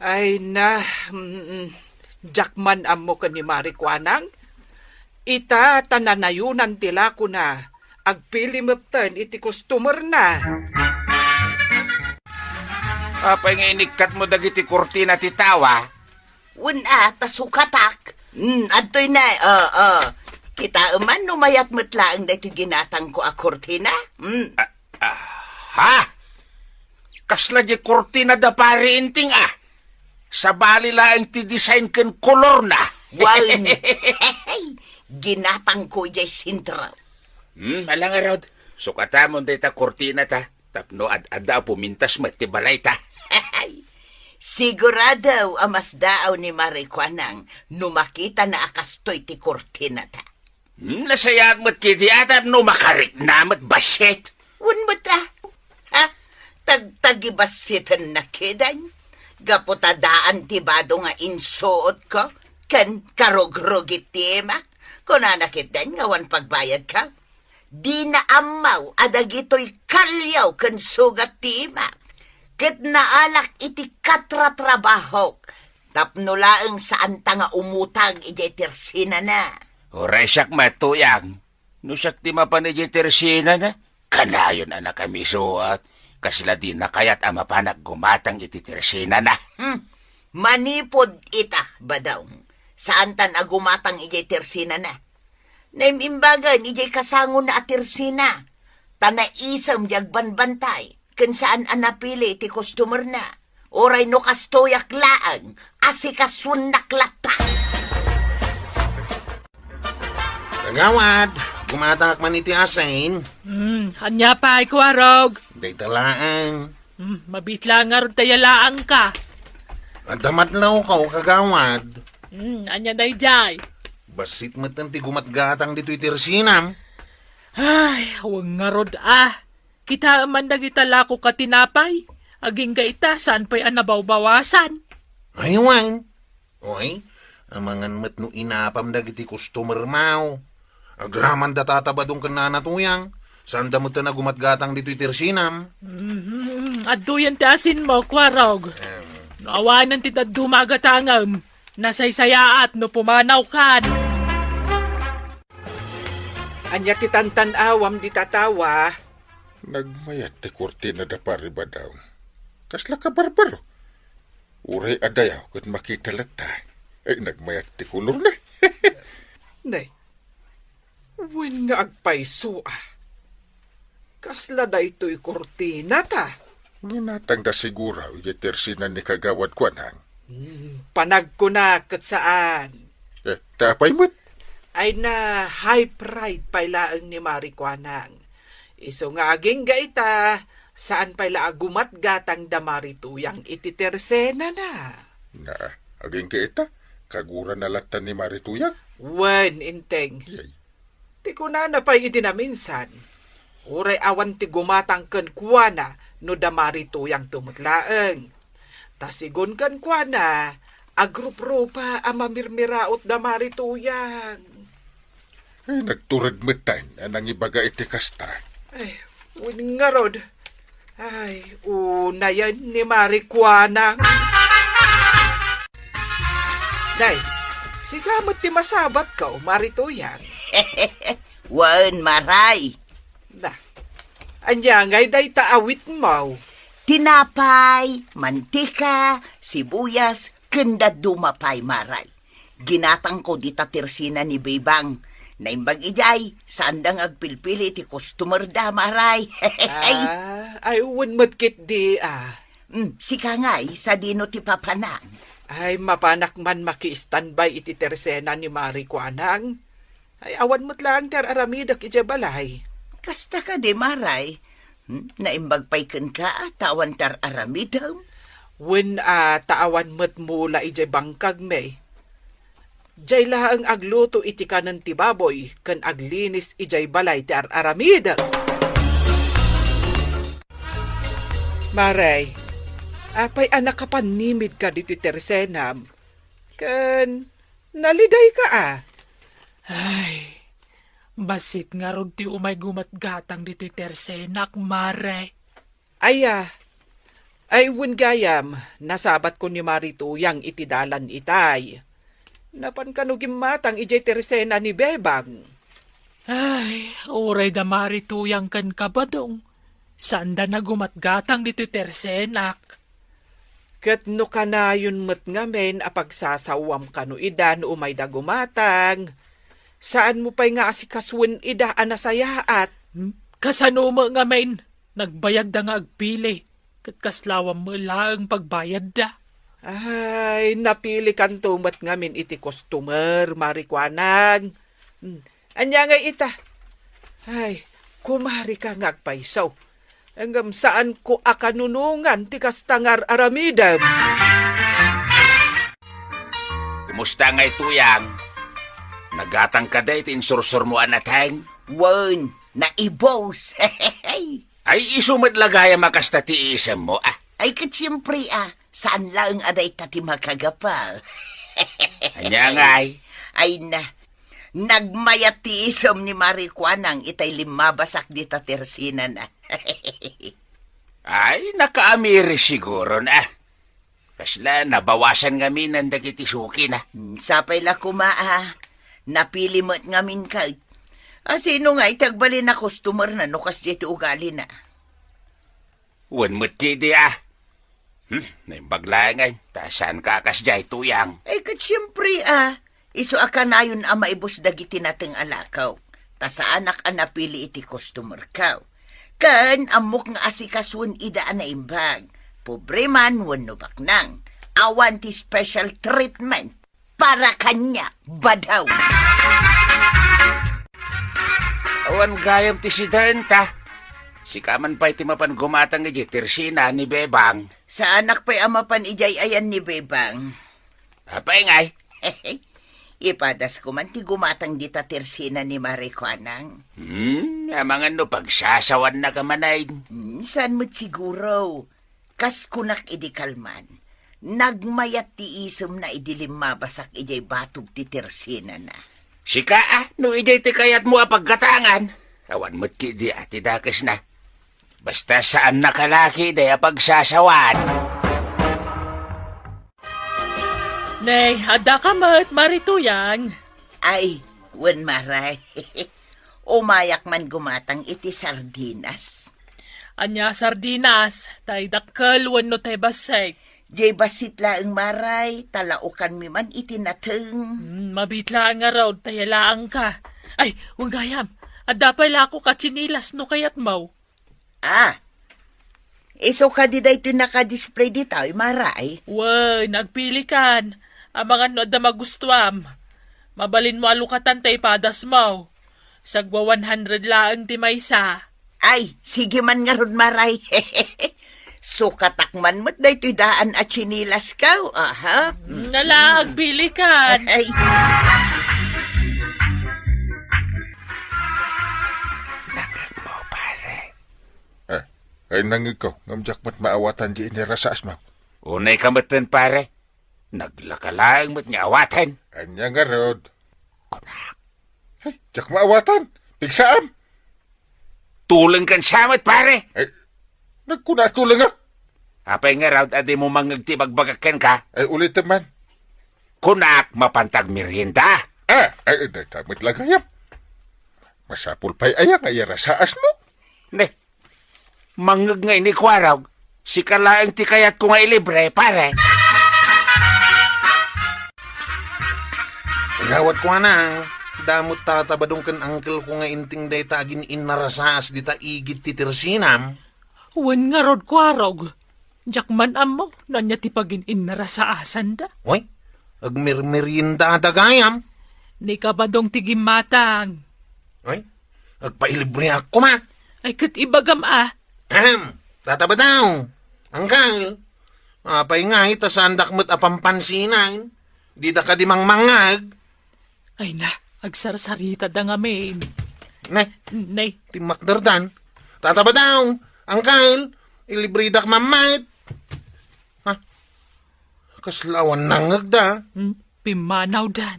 Ay na, mm, diak man ammo ken ni Mari Kuanang. Ita ta nanayonan ti lakona, agpili metten iti customer na. Apay nga inikkatmo dagiti kurtina ti tawa? Wen a, ta sukatak. Mm, adtoy na, oo. Kitaem man no mayat met laeng daytoy ginatangko a kurtina. Mm. Ah, ah, ha? Kasla di kurtina da Pari Inting, ah. Sabali laeng ti design ken kolorna. Wen. Ginatangko idiay sentro. Hmm, ala ngarud. Sukatamon dayta kurtina ta. Tapno ad-adda a pumintas met ti balayta. Sigurado a masdaaw ni Mari Kuanang no makitana a kastoy ti kurtinata. Hmm, nasayaat met ketdi a tapno makarikna met bassit. Wen met a. Ha? Tagtagibassitenna ketdin. Gapu ta daan ti bado nga insuotko ken karugrugit ti imak. Kunana ketdin nga awan pagbayadko. Dina ammo a dagitoy kaliaw ken sugat ti imak, ket naalak iti katratrabahok tapno laeng saanta nga umutang idiay tersenana. Uray siak met, Tuyang. No siak ti mapan idiay tersenana, kanayon a nakamisuot. Kasla dina kayat a mapanak gumatang iti tersenana. Hmm. Manipud ita, Badong. Saantan a gumatang idiay tersenana. Naim-imbagen idiay kasangona a tersena, ta naisem di agbanbantay, ken saan a napili ti customer-na. Uray no kastoyak laeng, asikasuennak latta. Kagawad, gumatangak man iti asin. Hmm, ania pay, Kuarog? Dayta laeng. Hmm, mabitla ngarud ta yalaangka. Adda madlawko, kagawad. Hmm, ania daydiay? Bassit metten ti gumatgatang ditoy tersenam. Ay, awan ngarud a. Kitaem man dagita lakok a tinapay. Agingga ita, saan pay a nabawbawasan. Ay, wen. Oy, amangan met no inapam dagiti customer-mo. Agraman da Tata Badong ken Nana Tuyang. Saanda metten a gumatgatang ditoy tersenam. Mhm. Adtoyen ti asinmo, Kuarog. Em. No awanen ti dadduma a gatangem, nasaysayaat no pumanawkan. Ania ti tantan-awam dita tawa? Nagmayat ti kurtina da Pari Badong. Kasla kabarbaro. Uray a dayaw ket makita latta. Ay, nagmayat ti kolorna. Nay, wen nga agpayso a. Kasla daytoy kurtina ta? Ginatangda siguro idiay tersena ni Kagawad Kuanang. Hmm, panagkuna ket saan. Eh, ta apay met? Ay na, high pride pay laeng ni Mari Kuanang. Isu nga agingga ita, saan pay la a gumatgatang da Mari Tuyang iti tersenana. Na, agingga ita, kagurana latta ni Mari Tuyang? Wen, Inteng. Yay. Ti kunana pay idi naminsan, uray awan ti gumatang kenkuana no da Mari Tuyang to met laeng. Ta sigun kenkuana, agruprupa a mamirmiraot da Mari Tuyang. Ay, nagtured metten a nangibaga iti kasta. Ay, wen ngarud. Ay, unayen ni Mari Kuanang. Nay, sika met ti masabatko, Mari Tuyang. Wen, Maray. Na, ania ngay dayta awitmo? Tinapay, mantika, sibuyas, ken dadduma pay, Maray. Ginatangko dita tersena ni Bebang. Naimbag idiay, saanda nga agpilpili iti customer da, Maray. Ah, ay, wen met ketdi, ah. Mm, sika ngay, sadino ti papanan? Ay, mapanak man maki-standby iti tersena ni Mari Kuanang. Ay, awan met laeng ti ar-aramidek idiay balay. Kasta kadi, Maray? Hmm? Naimbag pay kenka, a, ta awan ti ar-aramidem? Wen, a, ta awan met mula idiay bangkagmi. Diay laeng agluto iti kanen ti baboy ken aglinis idiay balay ti ar-aramidek. Maray, apay a nakapannimidka ditoy tersenam? Ken nalidayka a? Ay, bassit ngarud ti umay gumatgatang ditoy tersenak, Mare. Aya, ay wen gayam, nasabatko ni Mari Tuyang iti dalan itay. Napan kano gimmatang idiay tersena ni Bebang. Ay, uray da Mari Tuyang ken Kabadong, saanda nagumatgatang ditoy tersenak. Ket no kanayon met ngamin a pagsasawam kano ida no umayda gumatang, saanmo pay nga asikasuen ida a nasayaat? Hmm? Kasano met ngamin? Nagbayagda nga agpili, ket kaslawam met laeng pagbayadda. Ay, napilikanto met ngamin iti customer, Mari Kuanang. Hmm, ania ngay ita? Ay, kumarika nga agpayso. Ngem saanko a kanunongan ti kasta nga ar-aramidem. Kumusta ngay, Tuyang? Nagatang kadi ti insursurmo a nateng? Wen, naibus. Ay, isu met la gayam a kasta ti iisemmo, a. Ay, ket siempre, a, saan laeng a dayta ti makagapu. Ania ngay? Ay na, nagmayat ti isem ni Mari Kuanang itay limmabasak dita tersenana. Ay, nakaamiris siguron, a. Kasla, nabawasan ngamin dagiti sukina. Hmm, sapay la koma, a. Napili met ngamin kay. A, sino ngay ti agbalin a customerna no kasdiay ti ugalina? Wen met ketdi, a. Hmm, naimbag laeng, ta saanka a kasdiay, Tuyang. Ay, ket siempre, a. Isu a kanayon a maibus dagiti nateng a lakaw, ta saanak a napili iti customerko. Ken ammok nga asikasuen ida a naimbag. Pobre man wenno baknang, awan ti special treatment para kaniak, badaw. Awan gayam ti sida enta. Sika man pay ti mapan gumatang idiay tersena ni Bebang. Saanak pay a mapan idiay ayan ni Bebang. Apay ngay? Ipadasko man ti gumatang dita tersena ni Mari Kuanang. Hmm, amangan no pagsasawanna ka manen. Hmm, saan met siguro? Kas kunak idi kalman, nagmayat ti isemna idi limmabasak idiay batog ti tersenana. Sika, a, no idiay ti kayatmo a paggatangan, awan met ketdi a ti dakesna. Basta saannaka la ketdi a pagsasawan. Nay, addaka met, Mari Tuyang. Ay, wen, Maray. Umayak man gumatang iti sardinas. Ania sardinas? Tay dakkel wenno tay bassit? Diay bassit laeng, Maray, ta laokanmi man iti nateng. Hmm, mabiit laeng ngarud, ta yalaangka. Ay, wen gayam, adda pay lakok a tsinilas no kayatmo. A, isu kadi daytoy naka-display ditoy, Maray? Wen, agpilikan. Amangan no adda magustuam. Mabalinmo a lukatan ta ipadasmo. Sagwa one hundred laeng ti maysa. Ay, sige man ngarud, Maray. Sukatak man met daytoy daan a tsinilasko, aha. Nala, agpilikan. Ay. Nangngegmo, pare. Eh, ay, nangngegko, ngem diak met maawatan diay inirasaasmo. Unayka metten, pare. Naglaka laeng met nga awaten. Ania ngarud? Kunak. Ay, diak maawatan. Pigsaam. Tulengkan sa met, pare. Ay, nagkuna a tulengak. Apay ngarud a dimo mangngeg ti ibagbagak kenka? Ay, ulitem man. Kunak, mapanta agmerienda. A, ay, dayta met la gayam. Masapul pay aya nga iyarasaasmo? Ne, mangngeg ngay ni Kuarog, sika laeng ti kayatko nga ilibre, pare. Gawad Kuanang, damo tata Badong ken angkelko nga inting dayta agin-innarasaas dita igid ti tersenam. Wen ngarud, Kuarog. Diak man ammo no ania ti pagin-innarasaasanda. Oy, agmermeriendada gayam. Ni Kabadong ti gimmatang. Oy, agpailibreak koma. Ay, ket ibagam a. Ahem, Tata Badong, Angkel, apay ngay ta saandak met a pampansinan? Dida kadi mangmangngeg? Ay na, agsarsaritada ngamin. Ne, ne. Timmakderdan. Tata Badong, Angkel, ilibredak man met. Ha? Kasla awan nangngegda. Hmm, pimmanawdan.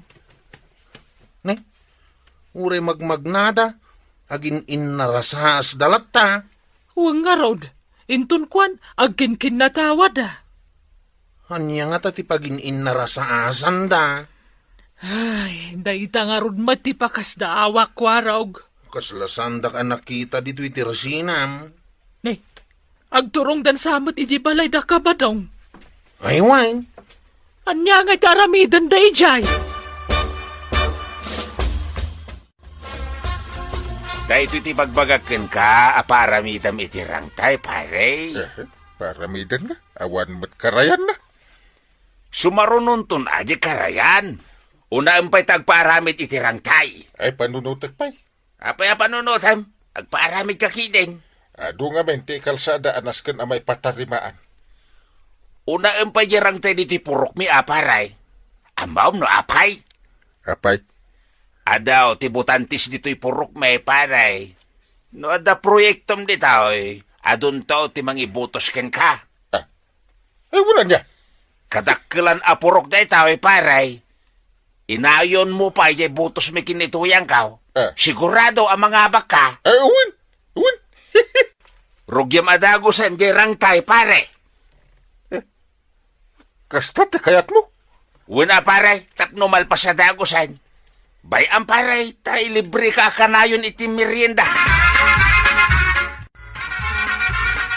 Ne? Uray magmagnada, agin-innarasaasda latta. Wen ngarud, inton kuan, agkinkinnatawada. Ania ngata ti pagin-innarasaasanda? Ay, dayta ngarud met ti pakasdaawak, Kuarog. Kasla saandak a nakita ditoy ti rasinam. Ne, agturongdan sa met idiay balay da Kabadong. Ay, wen. Ania ngay ti aramidenda idiay? Daytoy ti bagbagak kenka a paaramidam iti rangtay, pare. Eh, paaramidanna? Awan met karayanna. Sumarunonton a di karayan. Unaem pay ta agpaaramid iti rangtay. Ay, panunotek pay. Apay a panunotem? Agpaaramidka ketdin. Adu ngamin ti kalsada a nasken a maipatarimaan. Unaem pay di rangtay ditoy purokmi a, pare. Ammom no apay? Apay? Adu ti butantes ditoy purokmi, pare. No adda proyektom ditoy, adunto ti mangibutos kenka. Ah. Ay, wala niya. Kadakkelan a purok daytoy, pare. Inayonmo pay jay butosmi ken ni Tuyangko. Ah. Sigurado a mangabakka. Ay, wen. Wen. Rugiam a dagusen jay rangtay, pare. Eh, kasta ti kayatmo? Wen a, pare, tapno malpas a dagusen. Bay-am, pare, ta ilibreka a kanayon iti merienda.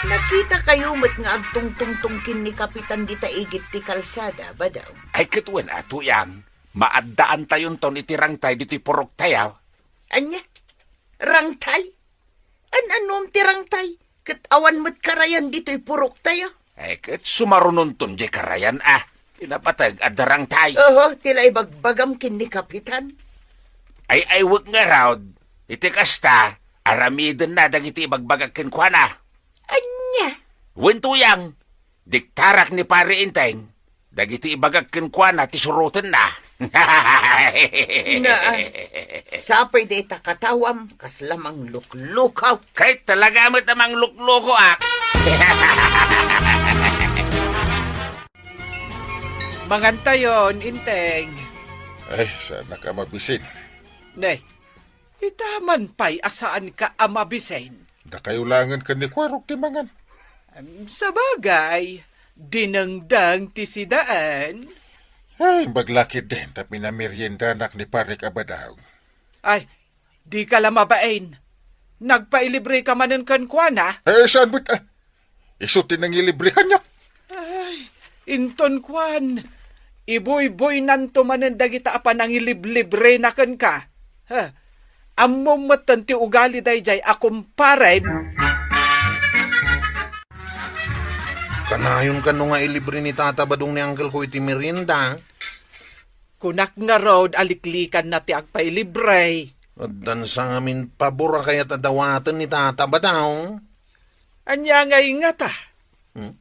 Nakitakayo met nga agtungtungtong ken ni Kapitan dita igid ti kalsada, Badong. Ay, ket wen a, Tuyang, maaddaantayonton iti rangtay ditoy puroktayo. Ania? Rangtay? An-anom ti rangtay, ket awan met karayan ditoy puroktayo. Ay, ket sumarunonton jay karayan a. Ti napateg, adda rangtay. Oho, ti la ibagbagam ken ni Kapitan. Ay, ay, wen ngarud, iti kasta, aramidenna dagiti ibagbagak kenkuana. Ania? Wen, Tuyang, diktarak ni Pare Enteng. Dagiti ibagak kenkuana ti surotenna. Naa, sapay dayta katawam, kasla mangluklukaw. Kay talaga met a mangluklukoak. Mangantayon, Enteng. Ay, saanak a mabisin. Ne, ita man pay a saanka a mabisin. Dakayo laengen ken ni Kuarog ti mangan. Em, sabagay, dinengdeng ti sidaen. Ay, imbag la ketdin ta pinameriendanak ni Parek a Badong. Ay, dika la mabain. Nagpailibreka manen kenkuana? Eh, saan met, ah? Isu ti nangilibre kaniak. Ay, inton kuan, ibuybuynanto manen dagita a panangiliblibrena kenka. Ha? Ammom metten ti ugali daydiay a kumparem. Kanayon kano nga ilibre ni Tata Badong ni angkelko iti merienda? Kunak ngarud a liklikanna ti agpailibre. Addan sa ngamin pabor a kayat a dawaten ni Tata Badong. Ania ngay ngata? Hmm?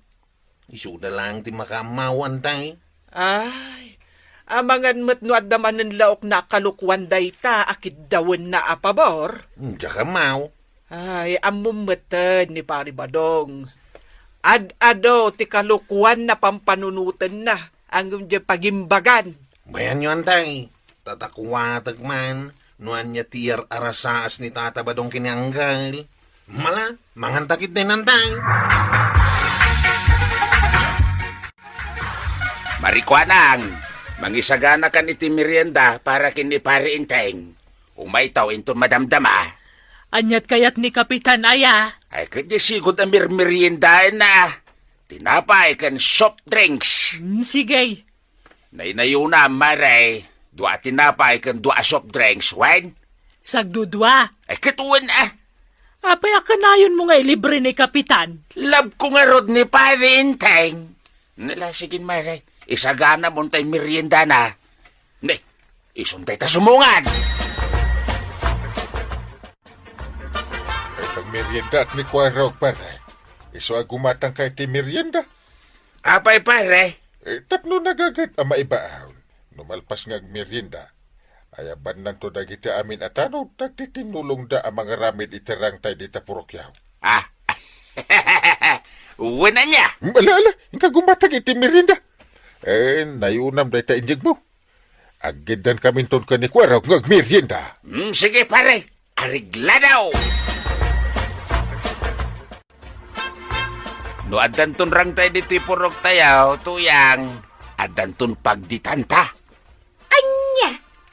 Isuda laeng ti makaammaw, Antay. Ay, amangan met no adda manen laokna a kalokuan dayta a kiddawenna a pabor. Hmm, diak ammaw. Ay, ammom metten ni Pari Badong. Ad-adu ti kalokuan a pampanunotenna, ngem diay pagimbagan. Bayanyo, Antay. Tatakuatek man no ania ti iyar-arasaas ni Tata Badong ken ni Angkel. Mala, manganta ketdin, Antay. Marikuanang, mangisaganakan iti merienda para ken ni Pari Enteng. Umayto inton madamdama. Aniat kayat ni Kapitan aya? Ay, ket di sigud a mermeriendaenna. Tinapay ken soft drinks. Mm, sige. Naynayona, Mare. Dua a tinapay ken dua a soft drinks, wen? Sagdudua. Ay, ket wen, ah. Apay a kanayonmo nga ilibre ni Kapitan? Love ko ngarud ni Pare Enteng. Nala, sige, Mare. Isaganamon tay meriendana. Ne, isun dayta sumungad. Ay, pagmeriendaak ni Kuarog, Pare. Isu a gumatangka iti merienda. Apay, Pare? Eh, tapno nagagad a maibaon. No malpas nga agmerienda, ayabannanto dagiti amin a tanod, dagiti tinulongda a mangaramid iti rangtay dita purokyaw. Ah. Wen ania? Hmm, ala, ala, inka gumatang iti merienda. Eh, nayunam dayta inyegmo. Aggiddankaminton ken ni Kuarog nga agmerienda. Hmm, sige, Pare. Areglado! No addanton rangtay ditoy puroktayo, Tuyang, addanton pagditanta. Ania?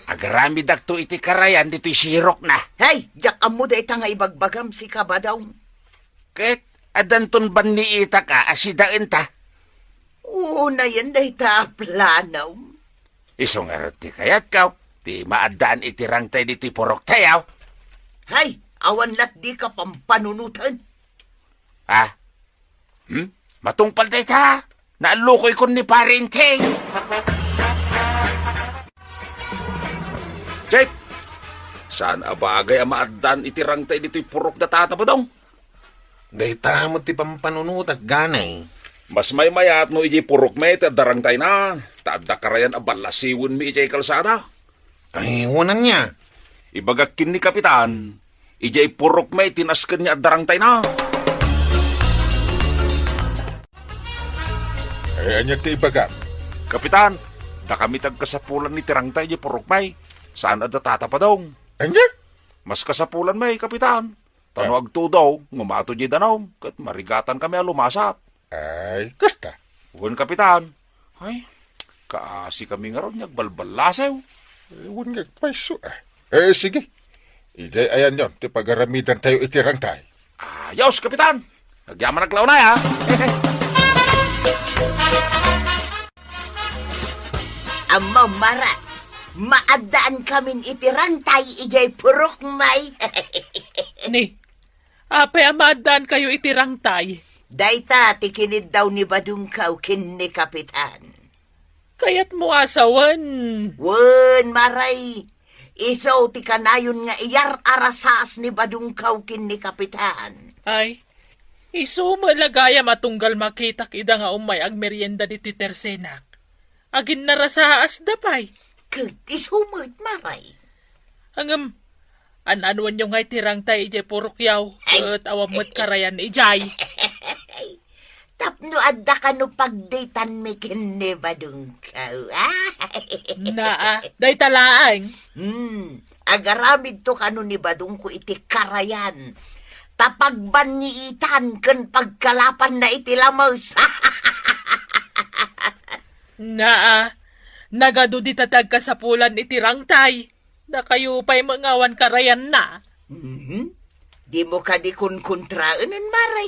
Agaramidakto iti karayan ditoy sirokna. Hay, diak ammo dayta nga ibagbagam, sika, Badong. Ket addanton banniitak a asidaenta. Unayen dayta a planom. Isu ngarud ti kayatko, ti maaddaan iti rangtay ditoy puroktayo. Hay, awan lat dika pampanunoten. Ah? Hmm? Matungpal dayta. Naallukoy kon ni Pare Enteng. Chief, saan a bagay a maaddaan iti rangtay ditoy purok da Tata Badong? Dayta met ti pampanunotak, ganay. Mas maymayat no idiay purokmi ti adda rangtayna, ta adda karayan a ballasiwenmi idiay kalsada. Ay, wen ania? Ibagak ken ni Kapitan, idiay purokmi ti nasken nga adda rangtayna. Ay, ania ti ibagam? Kapitan, dakami ti agkasapulan iti rangtay idiay purokmi. Saan a da Tata Padong. Ania? Mas kasapulanmi, Kapitan. Ta no Ah. agtudo, ngumato diay danum, ket marigatankami a lumasat. Ay, kasta? Wen, Kapitan. Ay, kaasikami ngarud nga agbalballasew. Eh, wen nga agpayso, ah. Eh, sige. Idiay ayanyon ti pagaramidantayo iti rangtay. Ayos, Kapitan. Agyamanak la unay, ha? Ammom, Mare, maaddaankamin iti rangtay idiay purokmi. Ni, apay a maaddaankayo iti rangtay? Dayta ti kiniddaw ni Badongko ken ni Kapitan. Kayatmo a sawen? Wen, Mare. Isu ti kanayon nga iyar-arasaas ni Badongko ken ni Kapitan. Ay, isu met la gayam a tunggal makitak ida nga ummay agmerienda ditoy tersenak. Aginnarasaasda pay. Ket isu met, Mare. Ngem, an-anuenyo ngay ti rangtay idiay purokyaw, Ay. ket awan met karayan idiay. Tapno adda kano pagditanmi ken ni Badongko, ah? Naa, dayta laeng. Hmm, agaramidto kano ni Badongko iti karayan. Ta pagbanniitan ken pagkalapanna iti lames. Naa, nagadu dita ti agkasapulan iti rangtay. Dakayo pay met nga awan karayanna. Mhm. Dimo kadi kunkontraen, Mare?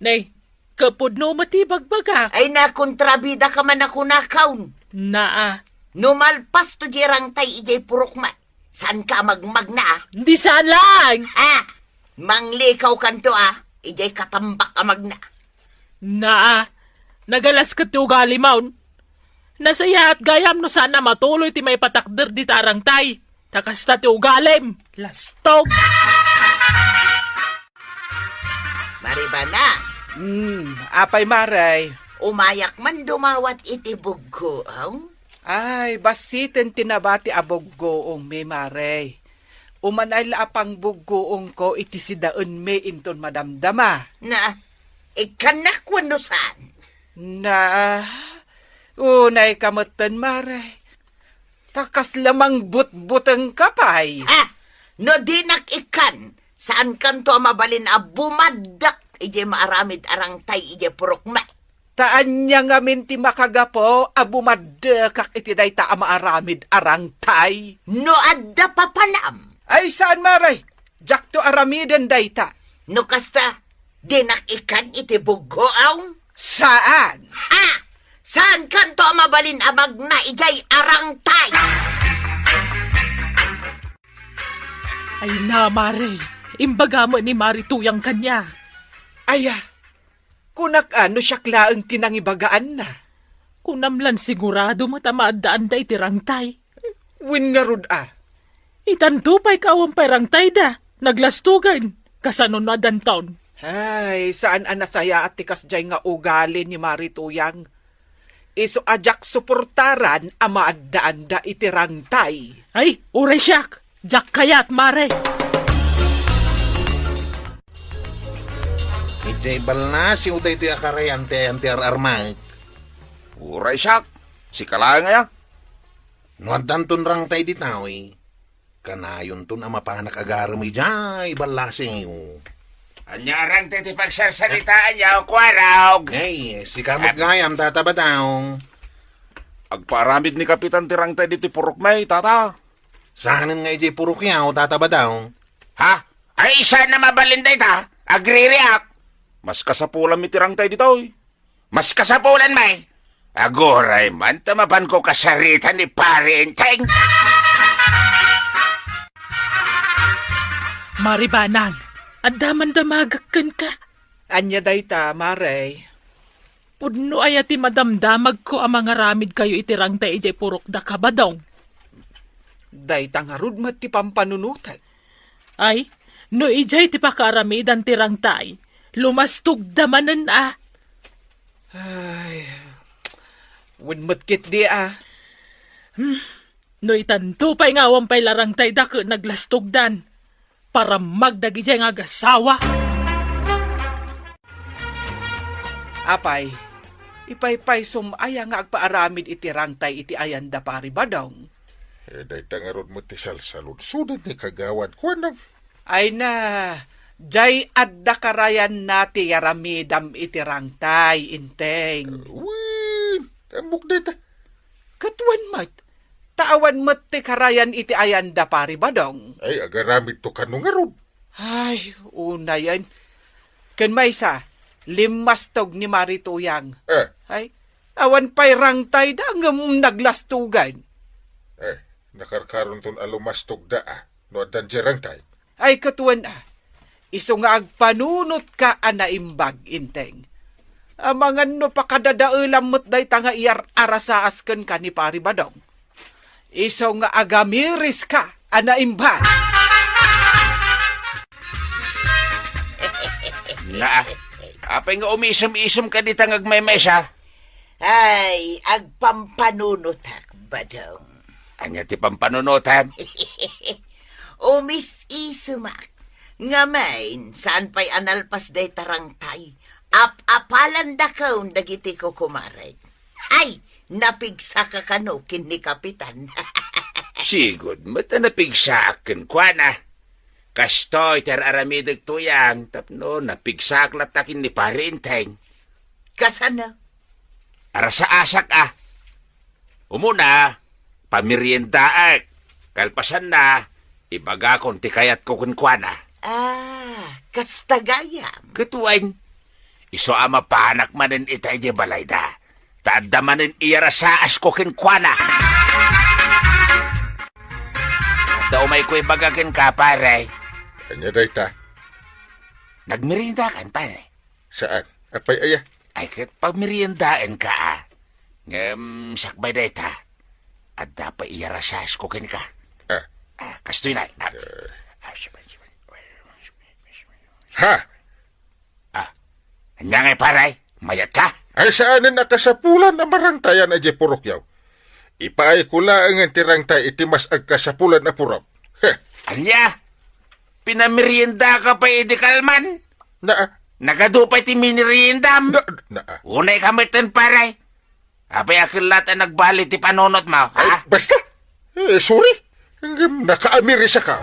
Nay, ket pudno met ti bagbagak. Ay, nakontrabidaka man a kunakon. Naa. No malpasto diay rangtay idiay purokmi, saanka a magmagna, ah? Di saan laeng. Ah, manglikawkanto, ah, idiay katambak a magna. Naa, nagalas ket ti ugalimon. Nasayaat gayam no saan a matuloy ti maipatakder dita a rangtay. Ta kasta ti ugalim, lastog. Maribana. Hmm, apay, Mare? Umayak man dumawat iti buggoam. Ay, bassiten ti nabati a buggoongmi, Mare. Umanay la a pangbuggoongko iti sidaenmi inton madamdama. Na, ikkannak wenno saan? Na, unayka metten, Mare. Ta kasla mangbutbutengka pay. Ha? No dinak ikkan, saankanto a mabalin a bumaddek idiay maaramid a rangtay idiay purokmi? Ta ania ngamin ti makagapu a bumaddekak iti dayta a maaramid a rangtay? No adda papanam. Ay, saan, Mare. Diakto aramiden dayta. No kasta, dinak ikkan iti buggoam? Saan. Ha? Saankanto a mabalin a magna idiay a rangtay? Ay na, Mare. Imbaga met ni Mari Tuyang kaniak. Aya, kunak a no siak laeng ti nangibagaanna. Kunam lan sigurado met a maaddaanda iti rangtay. Wen ngarud a. Itanto pay ka awan pay rangtayda, naglastogan. Kasano no addanton? Ay, saan a nasayaat ti kasdiay nga ugali ni Mari Tuyang. Isu a diak suportaran a maaddaanda iti rangtay. Ay, uray siak! Diak kayat, Mare! Idiay ballasiw daytoy a karayan ti ayan ti ar-armak. Uray siak! Sika laeng aya? No addanton rangtay ditoy, kanayonton a mapanak agarem idiay ballasiw. Ania a rangtay ti pagsarsaritaanyo, Kuarog? Ay, sika met gayam, Tata Badong. Agpaaramid ni Kapitan ti rangtay ditoy purokmi, Tata. Saanen nga idiay purokyo, Tata Badong? Ha? Ay, saan a mabalin dayta? Agririak. Mas kasapulanmi ti rangtay ditoy. Mas kasapulanmi. Aguray man ta mapanko kasarita ni Pari Enteng. Mari Banag, adda man damagek kenka. Ania dayta, Mare? Pudno aya ti madamdamagko a mangaramidkayo iti rangtay idiay purokdaka, Badong? Dayta ngarud met ti pampanunotek. Ay, no idiay ti pakaaramidan ti rangtay, lumastogda manen a. Ay, wen met ketdi a. Hmm, no itanto pay nga awan pay la rangtayda ket naglastogdan, paramag dagidiay nga agasawa. Apay, ipaypaysom aya nga agpaaramid iti rangtay iti ayan da Pari Badong? Eh, dayta ngarud met ti salsaludsoden ni Kagawad Kuanang. Ay na, diay adda karayanna ti yaramidam iti rangtay, Enteng. Wen, ammok dayta. Ket wen met, ta awan met ti karayan iti ayan da Pari Badong. Ay, agaramidto kano ngarud. Ay, unayen. Ken maysa, limmastog ni Mari Tuyang. Eh. Ay, awan pay rangtayda ngem naglastogan. Eh, nakarkaronton a lumastogda a, no addan diay rangtay. Ay, ket wen a, isu nga agpanunotka a naimbag, Enteng. Amangan no pakadadaelam met dayta nga iyar-arasaas kenka ni Pari Badong. Isu nga agamiriska a naimbag. Naa, apay nga umiisem-isem ka dita nga agmaymaysa? Ay, agpampanunotak, Badong. Ania ti pampanunotam? Umis-isemak. Ngamin, saan pay a nalpas dayta rangtay? Ap-apalandakon dagiti kukumarek. Ay, napigsa ka kano ken ni Kapitan. Sigud met a napigsaak kenkuana. Kastoy ti ar-aramidek, Tuyang, tapno napigsaak latta ken ni Pari Enteng. Kasano? Arasaasak a. Umuna, pameriendaek. Kalpasanna, ibagakon ti kayatko kenkuana. Ah, kasta gayam. Ket wen, isu a mapanak manen ita idiay balayda. Ta adda manen iyarasaasko kenkuana. Adda umayko ibaga kenka, pare. Ania dayta? Nagmeriendakan, pare? Saan? Apay aya? Ay, ket pagmeriendaenka, a. Ngem sakbay dayta, adda pay iyarasaasko kenka. Ah. Ah, kastoy na. Ah. Eh. Ah, siya, siya. Ha? Ah, ania ngay, pare? Mayatka? Ay, saanen a kasapulan a marangtayan idiay purokyo. Ipaayko laengen ti rangtay iti mas agkasapulan a purok. Heh. Ania? Pinameriendaka pay idi kalman? Naa. Nagadu pay ti mineriendam? Na, naa. Unay ka metten, pare. Apay a ket latta nagbali ti panunotmo, ha? Ay, basta. Eh, sorry. Ngem nakaamirisaka.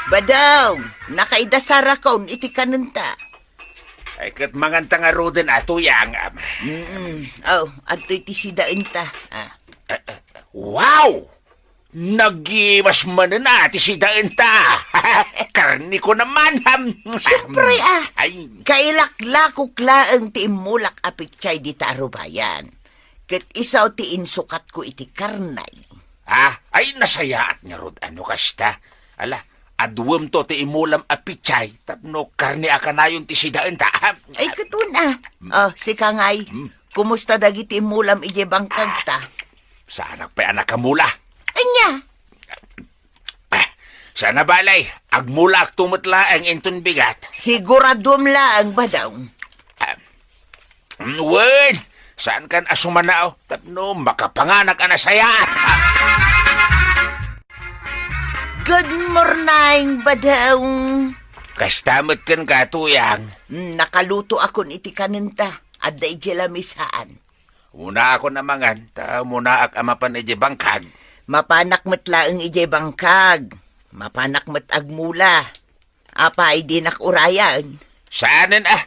Badong, nakaidasarakon iti kanenta. Ay, ket manganta ngaruden a, Tuyang, am. Mm-mm. Oh, adtoy ti sidaenta. Ah. Eh, eh, wow! Nagimas manen a ti sidaenta. Karniko naman, ham. Siempre, ah. Ay. Kailaklakok laeng ti immulak a petsay dita a rubayan. Ket isu ti insukatko iti karnay. Ha? Ay, nasayaat ngarud, ano kasta? Ala, aduemto ti imulam a pechay, tapno karne a kanayon ti sidaenta. Ay, ket wen a. Mm. Oh, sika ngay. Mm. Kumusta dagiti imulam idiay bangkagta? Saanak pay a nakamula. Ania? Ah, saan a bale, agmulaakto met laeng inton bigat. Siguraduem laeng, Badong. Ah, mm, wen, saankan a sumanao, tapno makapanganak a nasayaat. Good morning, Badong. Kasta met kenka, Tuyang. Mm, nakalutoakon iti kanenta. Adda idiay lamisaan. Umunakon a mangan, ta umunaak a mapan idiay bangkag. Mapanak met laeng idiay bangkag. Mapanak met agmula. Apay, dinak urayen? Saanen a.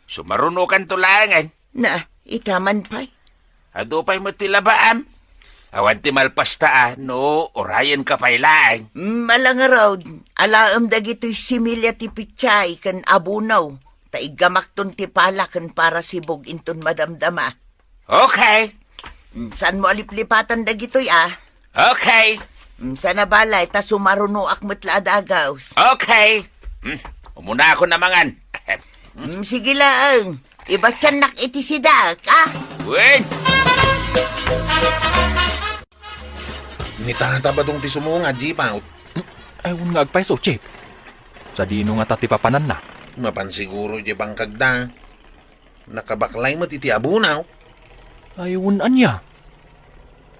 Sumarunokanto laengen. Na, ita man pay. Adu pay met ti labaam. Awan ti malpasta a, no, urayenka pay laeng. Mm, ala ngarud, alaem dagitoy similya ti pechay ken abono, ta iggamakton ti pala ken parasibog inton madamdama. Okay. Mm, saanmo a liplipatan dagitoy a? Okay. Mm, saan a bale, ta sumarunoak met la a dagus. Okay. Mm, umunakon a mangan. Mm, sige laeng. Ibatiannak iti sidaek, a? Wen. Ni Tata Badong ti sumungad, Jipaw. Ay, wen nga agpayso, Chief. Sadino ngata ti papananna? Mapan siguro idiay bangkagda. Nakabaklay met iti abono. Ay, wen ania?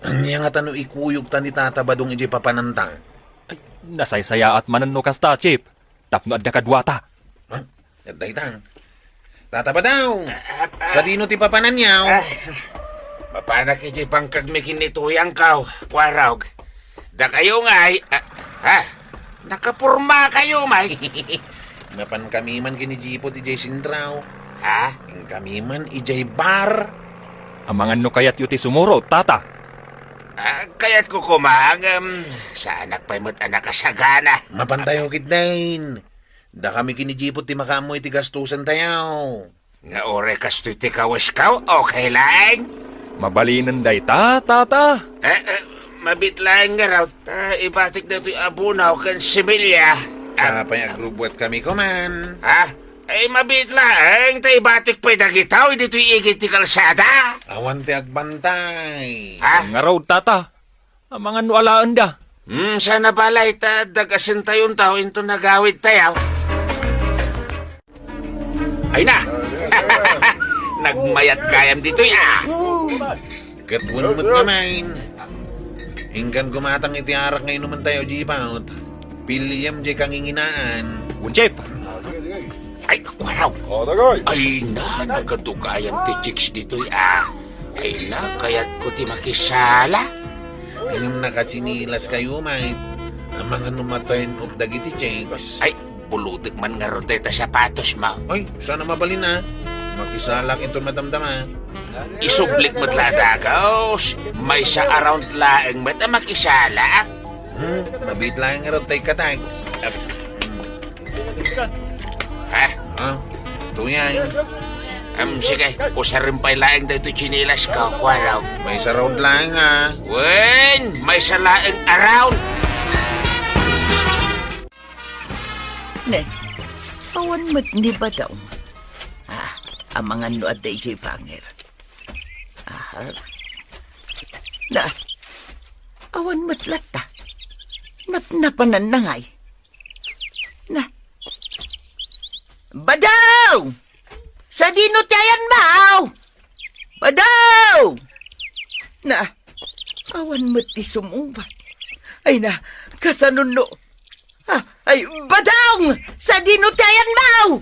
Ania ngata no ikuyogta ni Tata Badong idiay papananta? Ay, nasaysayaat manen no kasta, Chief. Tapno adda kaduata. Ha? Adda itan. Tata Badong! Sadino ti papananyo? Ah, mapanak idiay bangkagmi ken ni Tuyangko, Kuarog. Dakayo ngay, ah, ha? Nakapormakayo, may. Mapankami man ken ni Jipot idiay sentraw. Ha? Inkami man idiay bar. Amangan no kayatyo ti sumurot, Tata. Ah, kayatko koma, ngem saanak pay met a nakasagana. Mapantayo ketdin. Dakami ken ni Jipot ti makaammo iti gastusantayo. Nga uray kastoy ti kawesko, okay laeng? Mabalinen dayta, Tata. Eh, eh, mabiit laeng ngarud, ta ibatik daytoy abono ken similya. Ah, apay, agrubbuatkami koma. Ha? Eh, mabiit laeng, ta ibatik pay dagitoy ditoy igid ti kalsada. Awan ti agbantay. Ha? Ngarud, Tata. Amangan no alaenda. Hmm, saan a bale, ta dagasentayon tayo inton nagawidtayo. Ay na! Nagmayat gayam ditoy, ah! Ket wen met ngamin. Inggan gumatang iti arak nga inumentayo, Jipot. Piliem diay kanginginaan. Wen, Chief! Ay, Kuarog! O, dagay! Ay na, nagkadugayam ti chicks ditoy, ah. Ay na, kayatko ti makisala. Ngem nakatsinilaskayo, may. Amangan no matayen-op dagiti chicks. Ay, bulutek man ngarud dayta sapatosmo. Ay, saan a mabalin a. Makisalak inton madamdama. Isublik met la a dagus. Maysa a round laeng met a makisalak. Hmm, mabiit laeng ngarud tay katag. Ha? Ha? Tuyang. Em, sige, pusarem pay laeng daytoy tsinilasko, Kuarog. Maysa round laeng, ah. Wen, maysa laeng a round. Ne, awan met ni Badong. Ah, amangan no adda idiay bangir. Aha. Na, awan met latta. Napnapananna ngay. Na. Badong! Sadino ti ayanmo? Badong! Na, awan met ti sumungbat. Ay na, kasanon no? Ah, ay, Badong! Sadino ti ayanmo?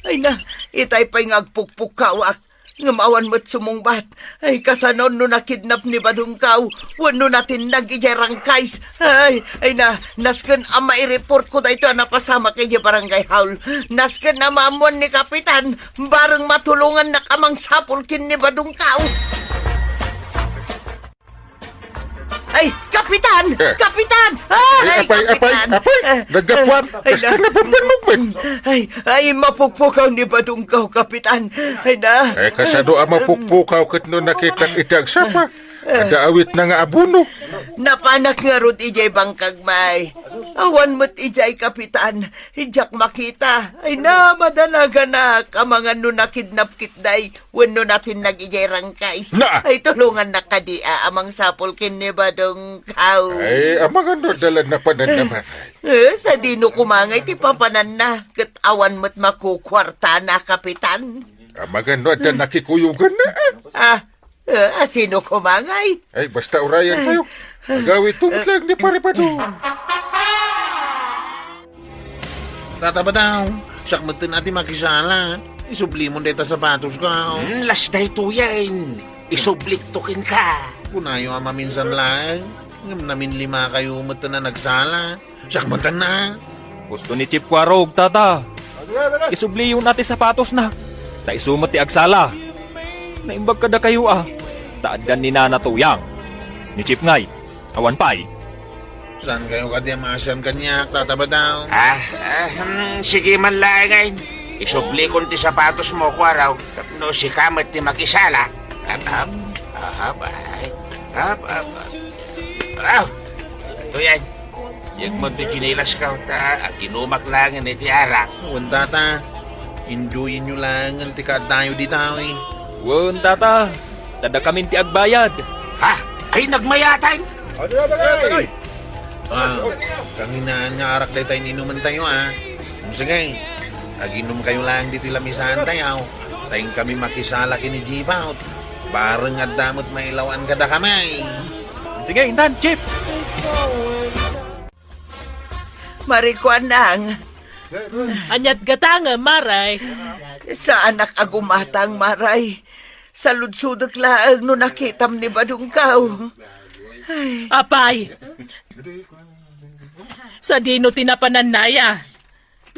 Ay na, itay pay nga agpukpukkawak. Ngem awan met sumungbat. Ay, kasanon no nakidnap ni Badongko wenno natinnag idiay rangkays. Ay, ay na, nasken a maireportko daytoy a napasamak idiay barangay hall. Nasken a maammuan ni Kapitan, bareng matulongannak a mangsapul ken ni Badongko. Ay, Kapitan! Eh. Kapitan! Ay, ay, apay, apay, Kapitan! Apay! Eh, naggapuan! Eh, ay, kasla na, nabanbannog met! Ay, ay, mapukpukaw ni Badongko, Kapitan! Ay, na! Eh, kasano a mapukpukaw ket no nakitak iti agsapa? Adda awitna nga abono. Napanak ngarud idiay bangkag, May. Awan met idiay, Kapitan. Diak makita. Ay na, madanaganak. Amangan no nakidnap ketdi wenno natinnag idiay rangkays. Na! Ay, tulongannak kadi a, a mangsapul ken ni Badong Kaw. Ay, amangan no adda la napananna, May. Eh, sadino koma ngay ti papananna? Ket awan met makukuartana, Kapitan. Amangan no adda nakikuyoganna, ah. Ah, Eh, a sino koma ngay? Ay, basta urayan kayo. Agawidto met laeng ni Pare Badong. Tata Badong, siak metten a ti makisala. Isublimon dayta sapatosko. Hmm, las daytoyen. Isublikto kenka. Kunayo a maminsan laeng. Ngem naminlimakayo metten a nagsala. Siak metten a. Gusto ni Chief Kuarog, Tata. Isubliyon a ti sapatosna. Ta isu met ti agsala. Naimbag kadakayo a. Ta addan ni Nana Tuyang. Ni Chief ngay. Awan pay. Saan kayo kadi a maasian kaniak, Tata Badong? Ah, ah, hmm, sige man laeng, ay. Isublikon ti sapatosmo, Kuarog. Tapno sika met ti makisala. Ap, ap. Ahap, ay. Ap, ap, ap. Ah, ito yan. Diak met ti tsinelas ko, ta aginumak laengen iti arak. Wen, Tata. Enjoyinyo laengen ti kaaddayo ditoy. Wen, Tata. Ta dakamin ti agbayad. Ha? Ay, nagmayatan? Adi, adi, adi. Ah, kanginaan nga arak dayta inumen tayo, ah. Sige, aginom kayo laeng ditoy lamisaan tayo. Ta inkami makisala ken ni Jibot. Bareng adda met mailaw-an kadakami. Sige, intan, Chief. Marikuanang. Aniat gatangem, Maray? Saanak a gumatang, Maray. Saludsodek laeng no nakitam ni Badong Kaw. Ay. Apay! Sadino ti napanannaya?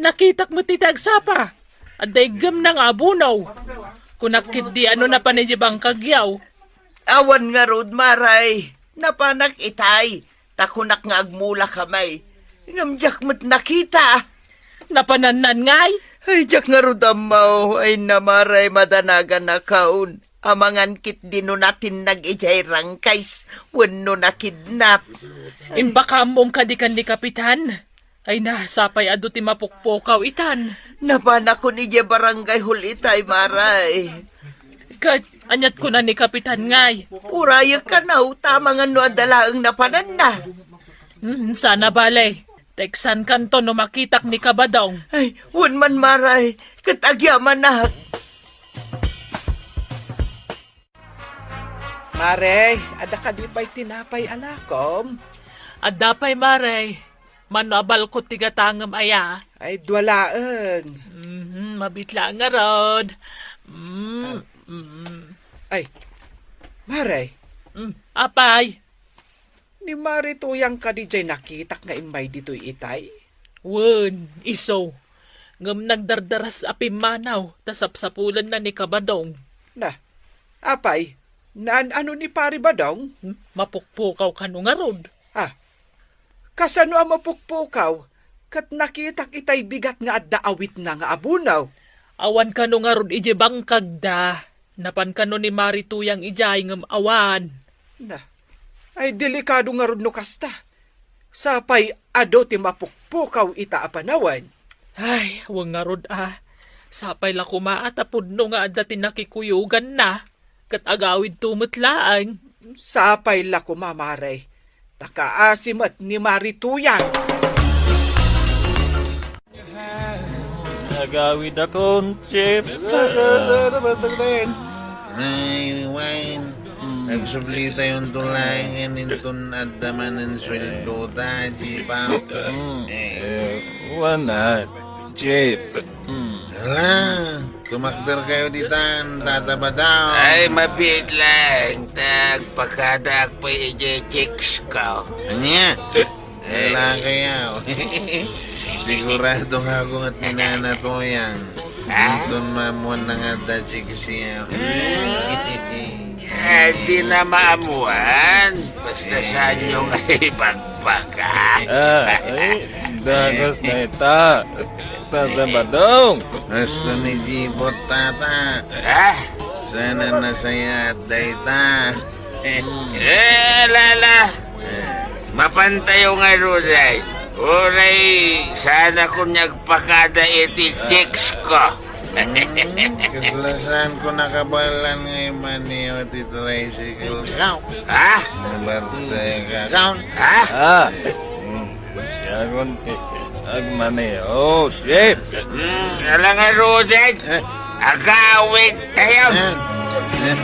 Nakitak met iti agsapa. Adda iggemna nga abono. Kunak ketdi a no napan idiay bangkagyo. Awan ngarud, Maray. Napanak itay. Ta kunak nga agmulakami. Ngem diak met nakita. Napanannan ngay? Ay, diak ngarud ammo. Ay, Maray, madanaganak. Amangan ketdi no natinnag idiay rangkays wenno nakidnap. Imbakammom kadi ken ni Kapitan? Ay na, sapay adu ti mapukpukaw itan. Napanakon idiay barangay hall itay, Maray. Ket, aniat kuna ni Kapitan ngay? Urayek kano, ta amangan no adda laeng napananna. Hmm, saan a bale. Teksankanto no makitak ni Kabadong. Ay, wen man, Maray. Ket agyamanak. Maray, adda kadi pay tinapay a lakom? Adda pay, Maray. Mano a balkot ti gatangem aya? Ay, dua laeng. Mhm, mabiit laeng ngarud. Mm, mm. Ay, Maray. Mm, apay. Ni Mari Tuyang kadi jay nakitak nga immay ditoy itay? Wen, isu. Ngem nagdardaras a pimmanaw, ta sapsapulenna ni Kabadong. Na, apay, naan-ano ni Pari Badong? Hmm? Mapukpukaw kano ngarud? Ah, kasano a mapukpukaw? Ket nakitak itay bigat nga adda awitna nga abono. Awan kano ngarud idiay bangkagda. Napan kano ni Mari Tuyang idiay ngem awan. Na, ay delikado ngarud no kasta. Sapay adu ti mapukpukaw ita a panawen. Ay, wen ngarud a. Sapay la koma a ta pudno nga adda ti nakikuyoganna. Ket agawidto met laeng. Sapay la koma, Mare. Ta kaasi met ni Mari Tuyang. Agawidakon, Chief. Ay, Wayne. Mm. Agsublitayon to laengen inton adda manen sueldo ta, Chief, ah. Mm. Eh. Eh, wana, Chief. Mm. Hala, tumakder kayo ditan, Tata Badong. Ay, mabiit lang. Tagpakadaak pa iti chicks ko. Ania? Ala kayaw. Sigurado nga ako nga tinana to yan. Ha? Inton mamuan na nga da chicks yaw. Ah, di na maamuan. Basta saan nyo nga ibagbaga. Ah, ay, dagas na ita. Tata Badong. Gusto ni Jibot, Tata. Ha? Sana nasayaat dayta. Eh, ala, ala. Mapantayo ngaruden. Uray, saan ako nagpakada iti chicks ko. Kasla saan ko nakabaelan nga imaniw ti tricycle ka. Ha? Nabartay ka, kaon. Ha? Ah. Siya kon agmani. Oh, shit. Hmm, ala ngaruden. Eh. Agawid tayo. Eh. Eh.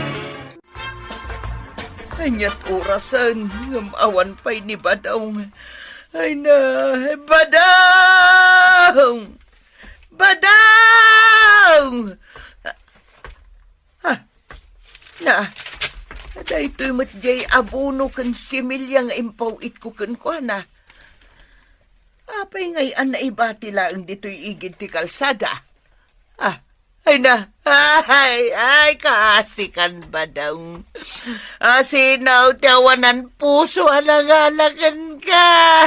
Ania't orasen ngem awan pay ni Badong. Ay na, Badong! Badong! Ah, na, daytoy met diay abono ken similya nga impaw-itko kenkuana. Apay ngay a naibati laeng ditoy igid ti kalsada? Ah, ay na. Ay, ay, kaasikan, Badong. Asino ti awanan puso a nangala kenka?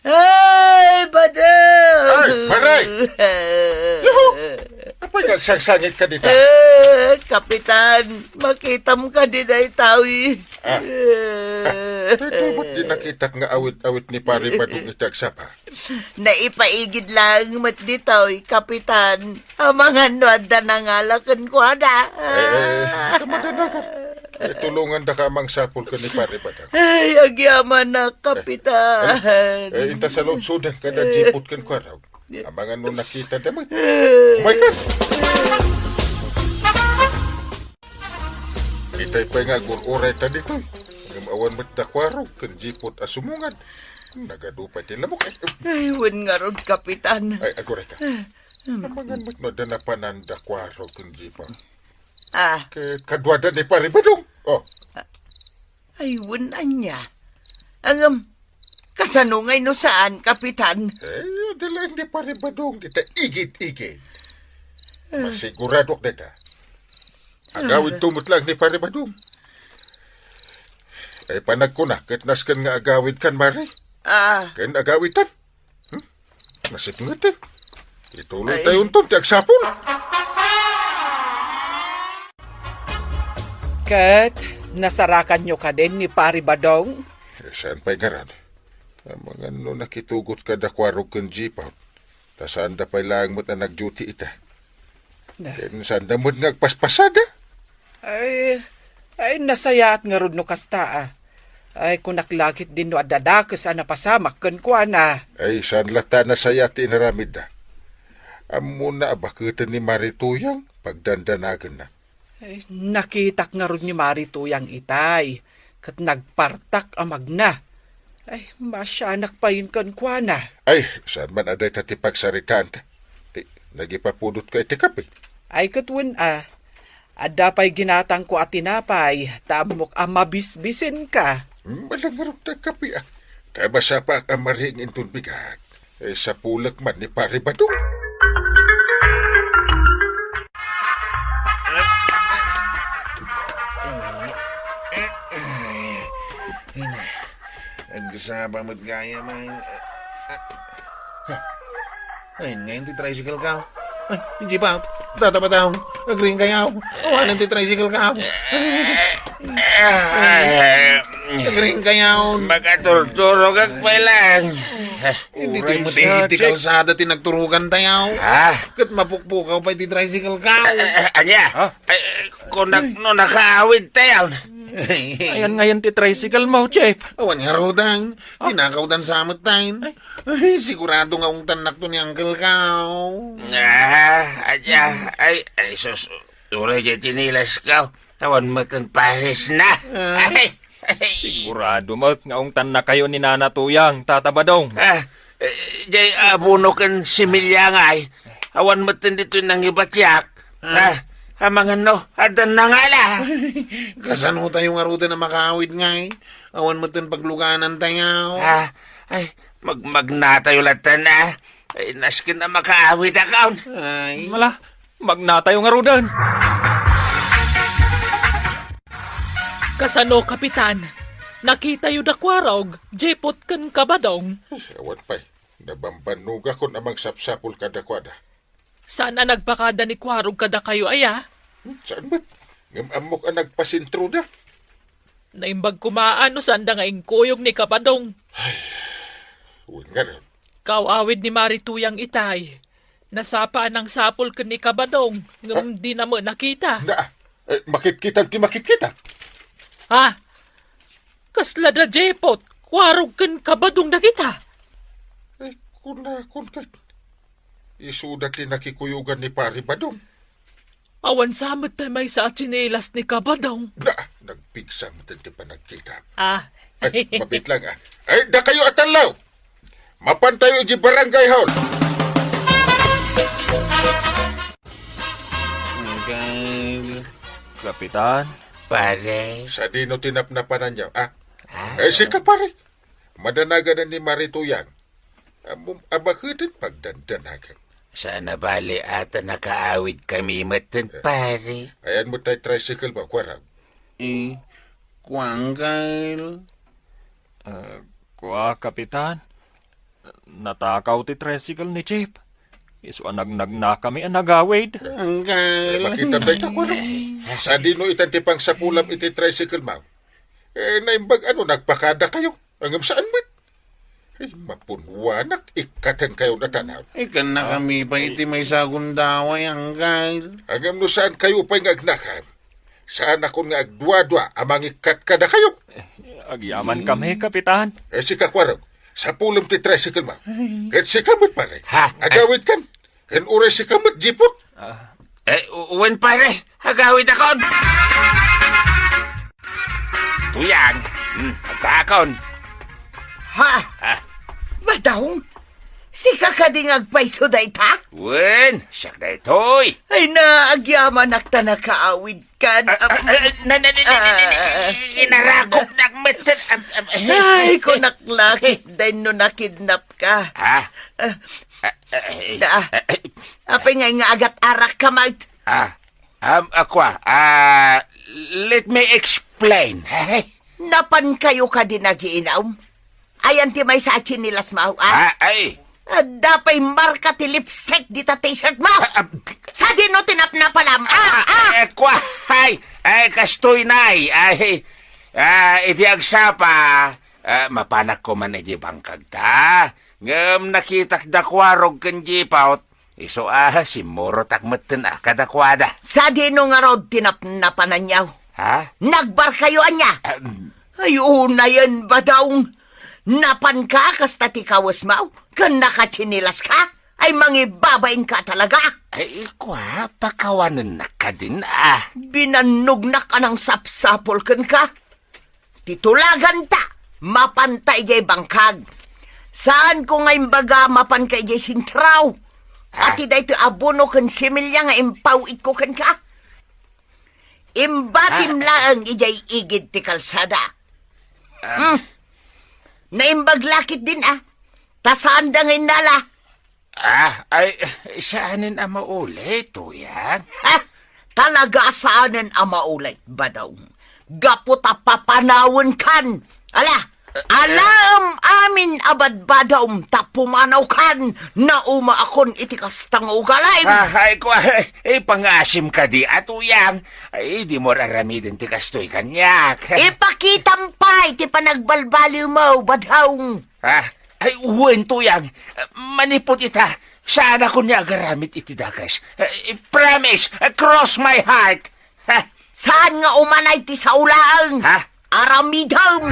Ay, Badong! Ay, Maray! Yuhu! Apay nga agsangsangit ka dita? Eh, Kapitan, makitam kadi daytoy? Ah. Ah, daytoy met ti nakitak nga awit-awit ni Pari Badong iti agsapa. Naipaigid laeng met ditoy, Kapitan. Amangan no adda nangala kenkuana. Eh, eh, kamadanagan. Eh, tulongandaka a mangsapul ken ni Pari Badong. Ay, agyamanak, Kapitan. Eh, eh, inta saludsodka da Jipot ken Kuarog. Amangan no nakitada met. Umayka. Itay pay nga agur-uray ta ditoy. Ngem awan met da Kuarog ken Jipot a sumungad. Nagadu pay ti lamok. Ay, wen ngarud, Kapitan. Ay, aguray ka. Amangan met no adda napanan da Kuarog ken Jipot. Ah. Ket kaduada ni Pari Badong. Oh. Ay, wen ania. Ngem, kasano ngay no saan, Kapitan? Eh, adda laeng ni Pari Badong dita igid-igid. Ah. Masiguradok dayta. Agawidto met laeng ni Pari Badong. Ay, panagkuna, ket nasken nga agawidkan, Mari. Ah. Ken agawidtan. Hmm? Nasipnget, eh. Ituloy tayonton ti agsapul. Ket nasarakanyo kadin ni Pari Badong? Eh, saan pay ngarud? Amangan no nakitugot kada Kuarog ken Jipot. Ta saanda pay laeng met a nag-duty ita. Na. Ken saanda met nga agpaspasada. Ay, ay, nasayaat ngarud no kasta, ah. Ay, kunak la ketdin no adda dakes a napasamak kenkuana. Ay, saan latta a nasayaat ti inaramidda. Ammona a baketen ni Mari Tuyang, pagdandanagenna. Ay, nakitak ngarud ni Mari Tuyang itay, ket nagpartak a magna. Ay, maasianak payen kenkuana. Ay, saan man a dayta ti pagsaritaanta. Ti, nagipapudotka iti kape. Ay, ket wen a, adda pay ginatangko a tinapay, ta ammok a mabisbisinka. Hmm, ala ngarud ta kape, ah. Ta masapaak a mariing inton bigat. Eh, sapulek man ni Pari Badong. Ay, na. Agsapa met gayam. Ay, ngayon ti tricycle ka. Ay, hindi pa. Tata Badong. Agriing kayo. Awanan ti tricycle ka. Ay, agriing kayo. Makaturturog ak pay lang. Hindi ti Uray met siya, iti Jack. Kalsada ti nagturugan tayo. Ah? Ket mapukpukaw pay ti tricycle ka. Ah, ania? Ah? Ay, kunak no nakaawid tayo. Ayan ngayon ti tricycle mo, Jeff. Awan nga rudan. Ah? Tinakawdan sa amet tayo. Ay. Ay, sigurado nga ungtannak to ni Uncle ka. Ah, ania? Ay, ay, sus. Uray, di tinilas ka. Awan met ti pares na. Ah. Ay, ay. Sigurado met nga ungtannakayo ni Nana Tuyang, Tata Badong. Ah, eh, jay abono ken similya ngay. Awan met ditoy nangibatiak. Ah, amangan no, adda nangala. Kasano tayo nga rudan a makaawid ngay? Awan met pagluganan tayo. Ah, ay, magmagna tayo latta na. Ay, nasken a makaawid akon. Ay. Mala, magnatayo ngaruden. Kasano, Kapitan? Nakitayo da Kuarog, Jepot ken Kabadong? Awan pay. Nabambannogakon a mangsapsapul kadakuada. Saan a nagpakada ni Kuarog kadakayo, aya? Hmm, saan met? Ngem ammok a nagpasentroda. Naimbag koma no saanda nga inkuyog ni Kabadong. Wen ngarud. Kaw-awid ni Mari Tuyang itay. Nasapa a nangsapul ken ni Kabadong, ngem Ah. di na met nakita. Na, eh, makitkita ti makitkita. Ha? Kasla da Jepot, Kuarog ken Kabadong dagita? Eh, kuna, kun ket. Isuda ti nakikuyogan ni Pari Badong. Awan sa met tay maysa a tsinelas ni Kabadong. Na, nagpigsa met ti panagkita. Ah. Ay, mabit lang, ah. Ay, dakayo a tallaw! Mapantayo iti barangay hall. Kapitan. Pare. Sadino ti napnapananyo, ah? Ah? Eh, sika, pare. Madanagan ni Mari Tuyang. Ammom a baketen pagdandanagan. Saan a bale a ta nakaawid kami metten, pare. Ayan mo tay tricycle mo, Kuarog. Eh, Kuanggal. Ah, kua, Kapitan. Natakaw ti tricycle ni Chief. Isu a nagnagnakami a nagawid. Anggal. Eh, makita tayo, Kuarog. Sadino itan ti pangsapulam iti tricycle mo? Eh, naimbag ano, nagpakada kayo. Ngem saan met? Ay, mapunwanak, ikkaten kayo na tanaw. Ay, kan nakami pa iti maysa a gundaway, anggal. Ngem no saan kayo pay nga agnakam, saan akon nga agduadua a mangikkat kada kayo. Eh, agyaman kami, Kapitan. Eh, sika, Kuarog, sapulem ti tricycle mo. Ket sika met, pare. Ha? Agawid kan. Ken uray sika met, Jipot. Ah. Eh, u-, wen, pare, agawid akon. Tuyang, hmm, agpaakon. Ha? Ah. Badong, sika kadi nga agpayso dayta? Wen, siak daytoy. Ay na, agyamanak ta nakaawid kan. Ah, ah, ah, na, na, na, na, na, na, Ah. Inarakop na ang metet. Ah, ah, ah. Ay, kunak lakit, dahil no nakidnap ka. Ha? Ah. Ah, ah, eh, Da. ah, eh. Apay nga nga agat-arak ka, Mart? Ah, um, akwa, ah, let me explain. Napan kayo kadi nagiinam? Ayan ti maysa a tsinelas mo, ah? Ah, ay. Adda pay marka ti lipstick dita t-shirt mo. Ah, ah. Sadino ti napnapanam? Ah, Ah, ah. eh, kwa, ay, ay, kastoy, nay. Ay, ah, iti agsapa, ah, mapanak ko man iti bangkag ta. Ngem nakitak da Kuarog ken Jipaut, isu a simmurotak metten a kadakuada. Sadino ngarud ti napnapananyo? Ha? Nagbarkayo ania? Ah, mm. Ay, unayen, Badong. Napan ka kasta ti kawes mo? Ken nakatsinilas ka? Ay, mangibabain ka talaga? Ay, kwa, pakawanennak kadin, ah. Binannognak a nangsapsapul kenka. Ti tulaganta, mapanta idiay bangkag. Saan ko nga imbaga mapanka idiay sentraw? Ah? Ati daytoy abono ken similya nga impaw-itko kenka? Imbatim Ah. laeng idiay igid ti kalsada. Ah. Hmm. Naimbag lakit din, ah. Ta saanda nga innala. Ah, ay, saanen a maulit, Tuyang? Ha? Talaga saanen a maulit, Badong. Gapu ta papanawen kan. Ala, alaem amin a badbadaom ta pumanaw kan. Nauma akon iti kasta nga ugalim. Ah, ay, kwa, ipangasim kadi, a Tuyang. Ay, di mo aramiden ti kastoy kaniak. Ipakitam pay ti panagbalbaliw mo, Badong. Ah, ay, wen, Tuyang. Manipud ita, saanakon nga agaramid iti dakes. Eh, promise, cross my heart. Ha? Saan nga umanay ti saulaeng? Ha? Aramidem!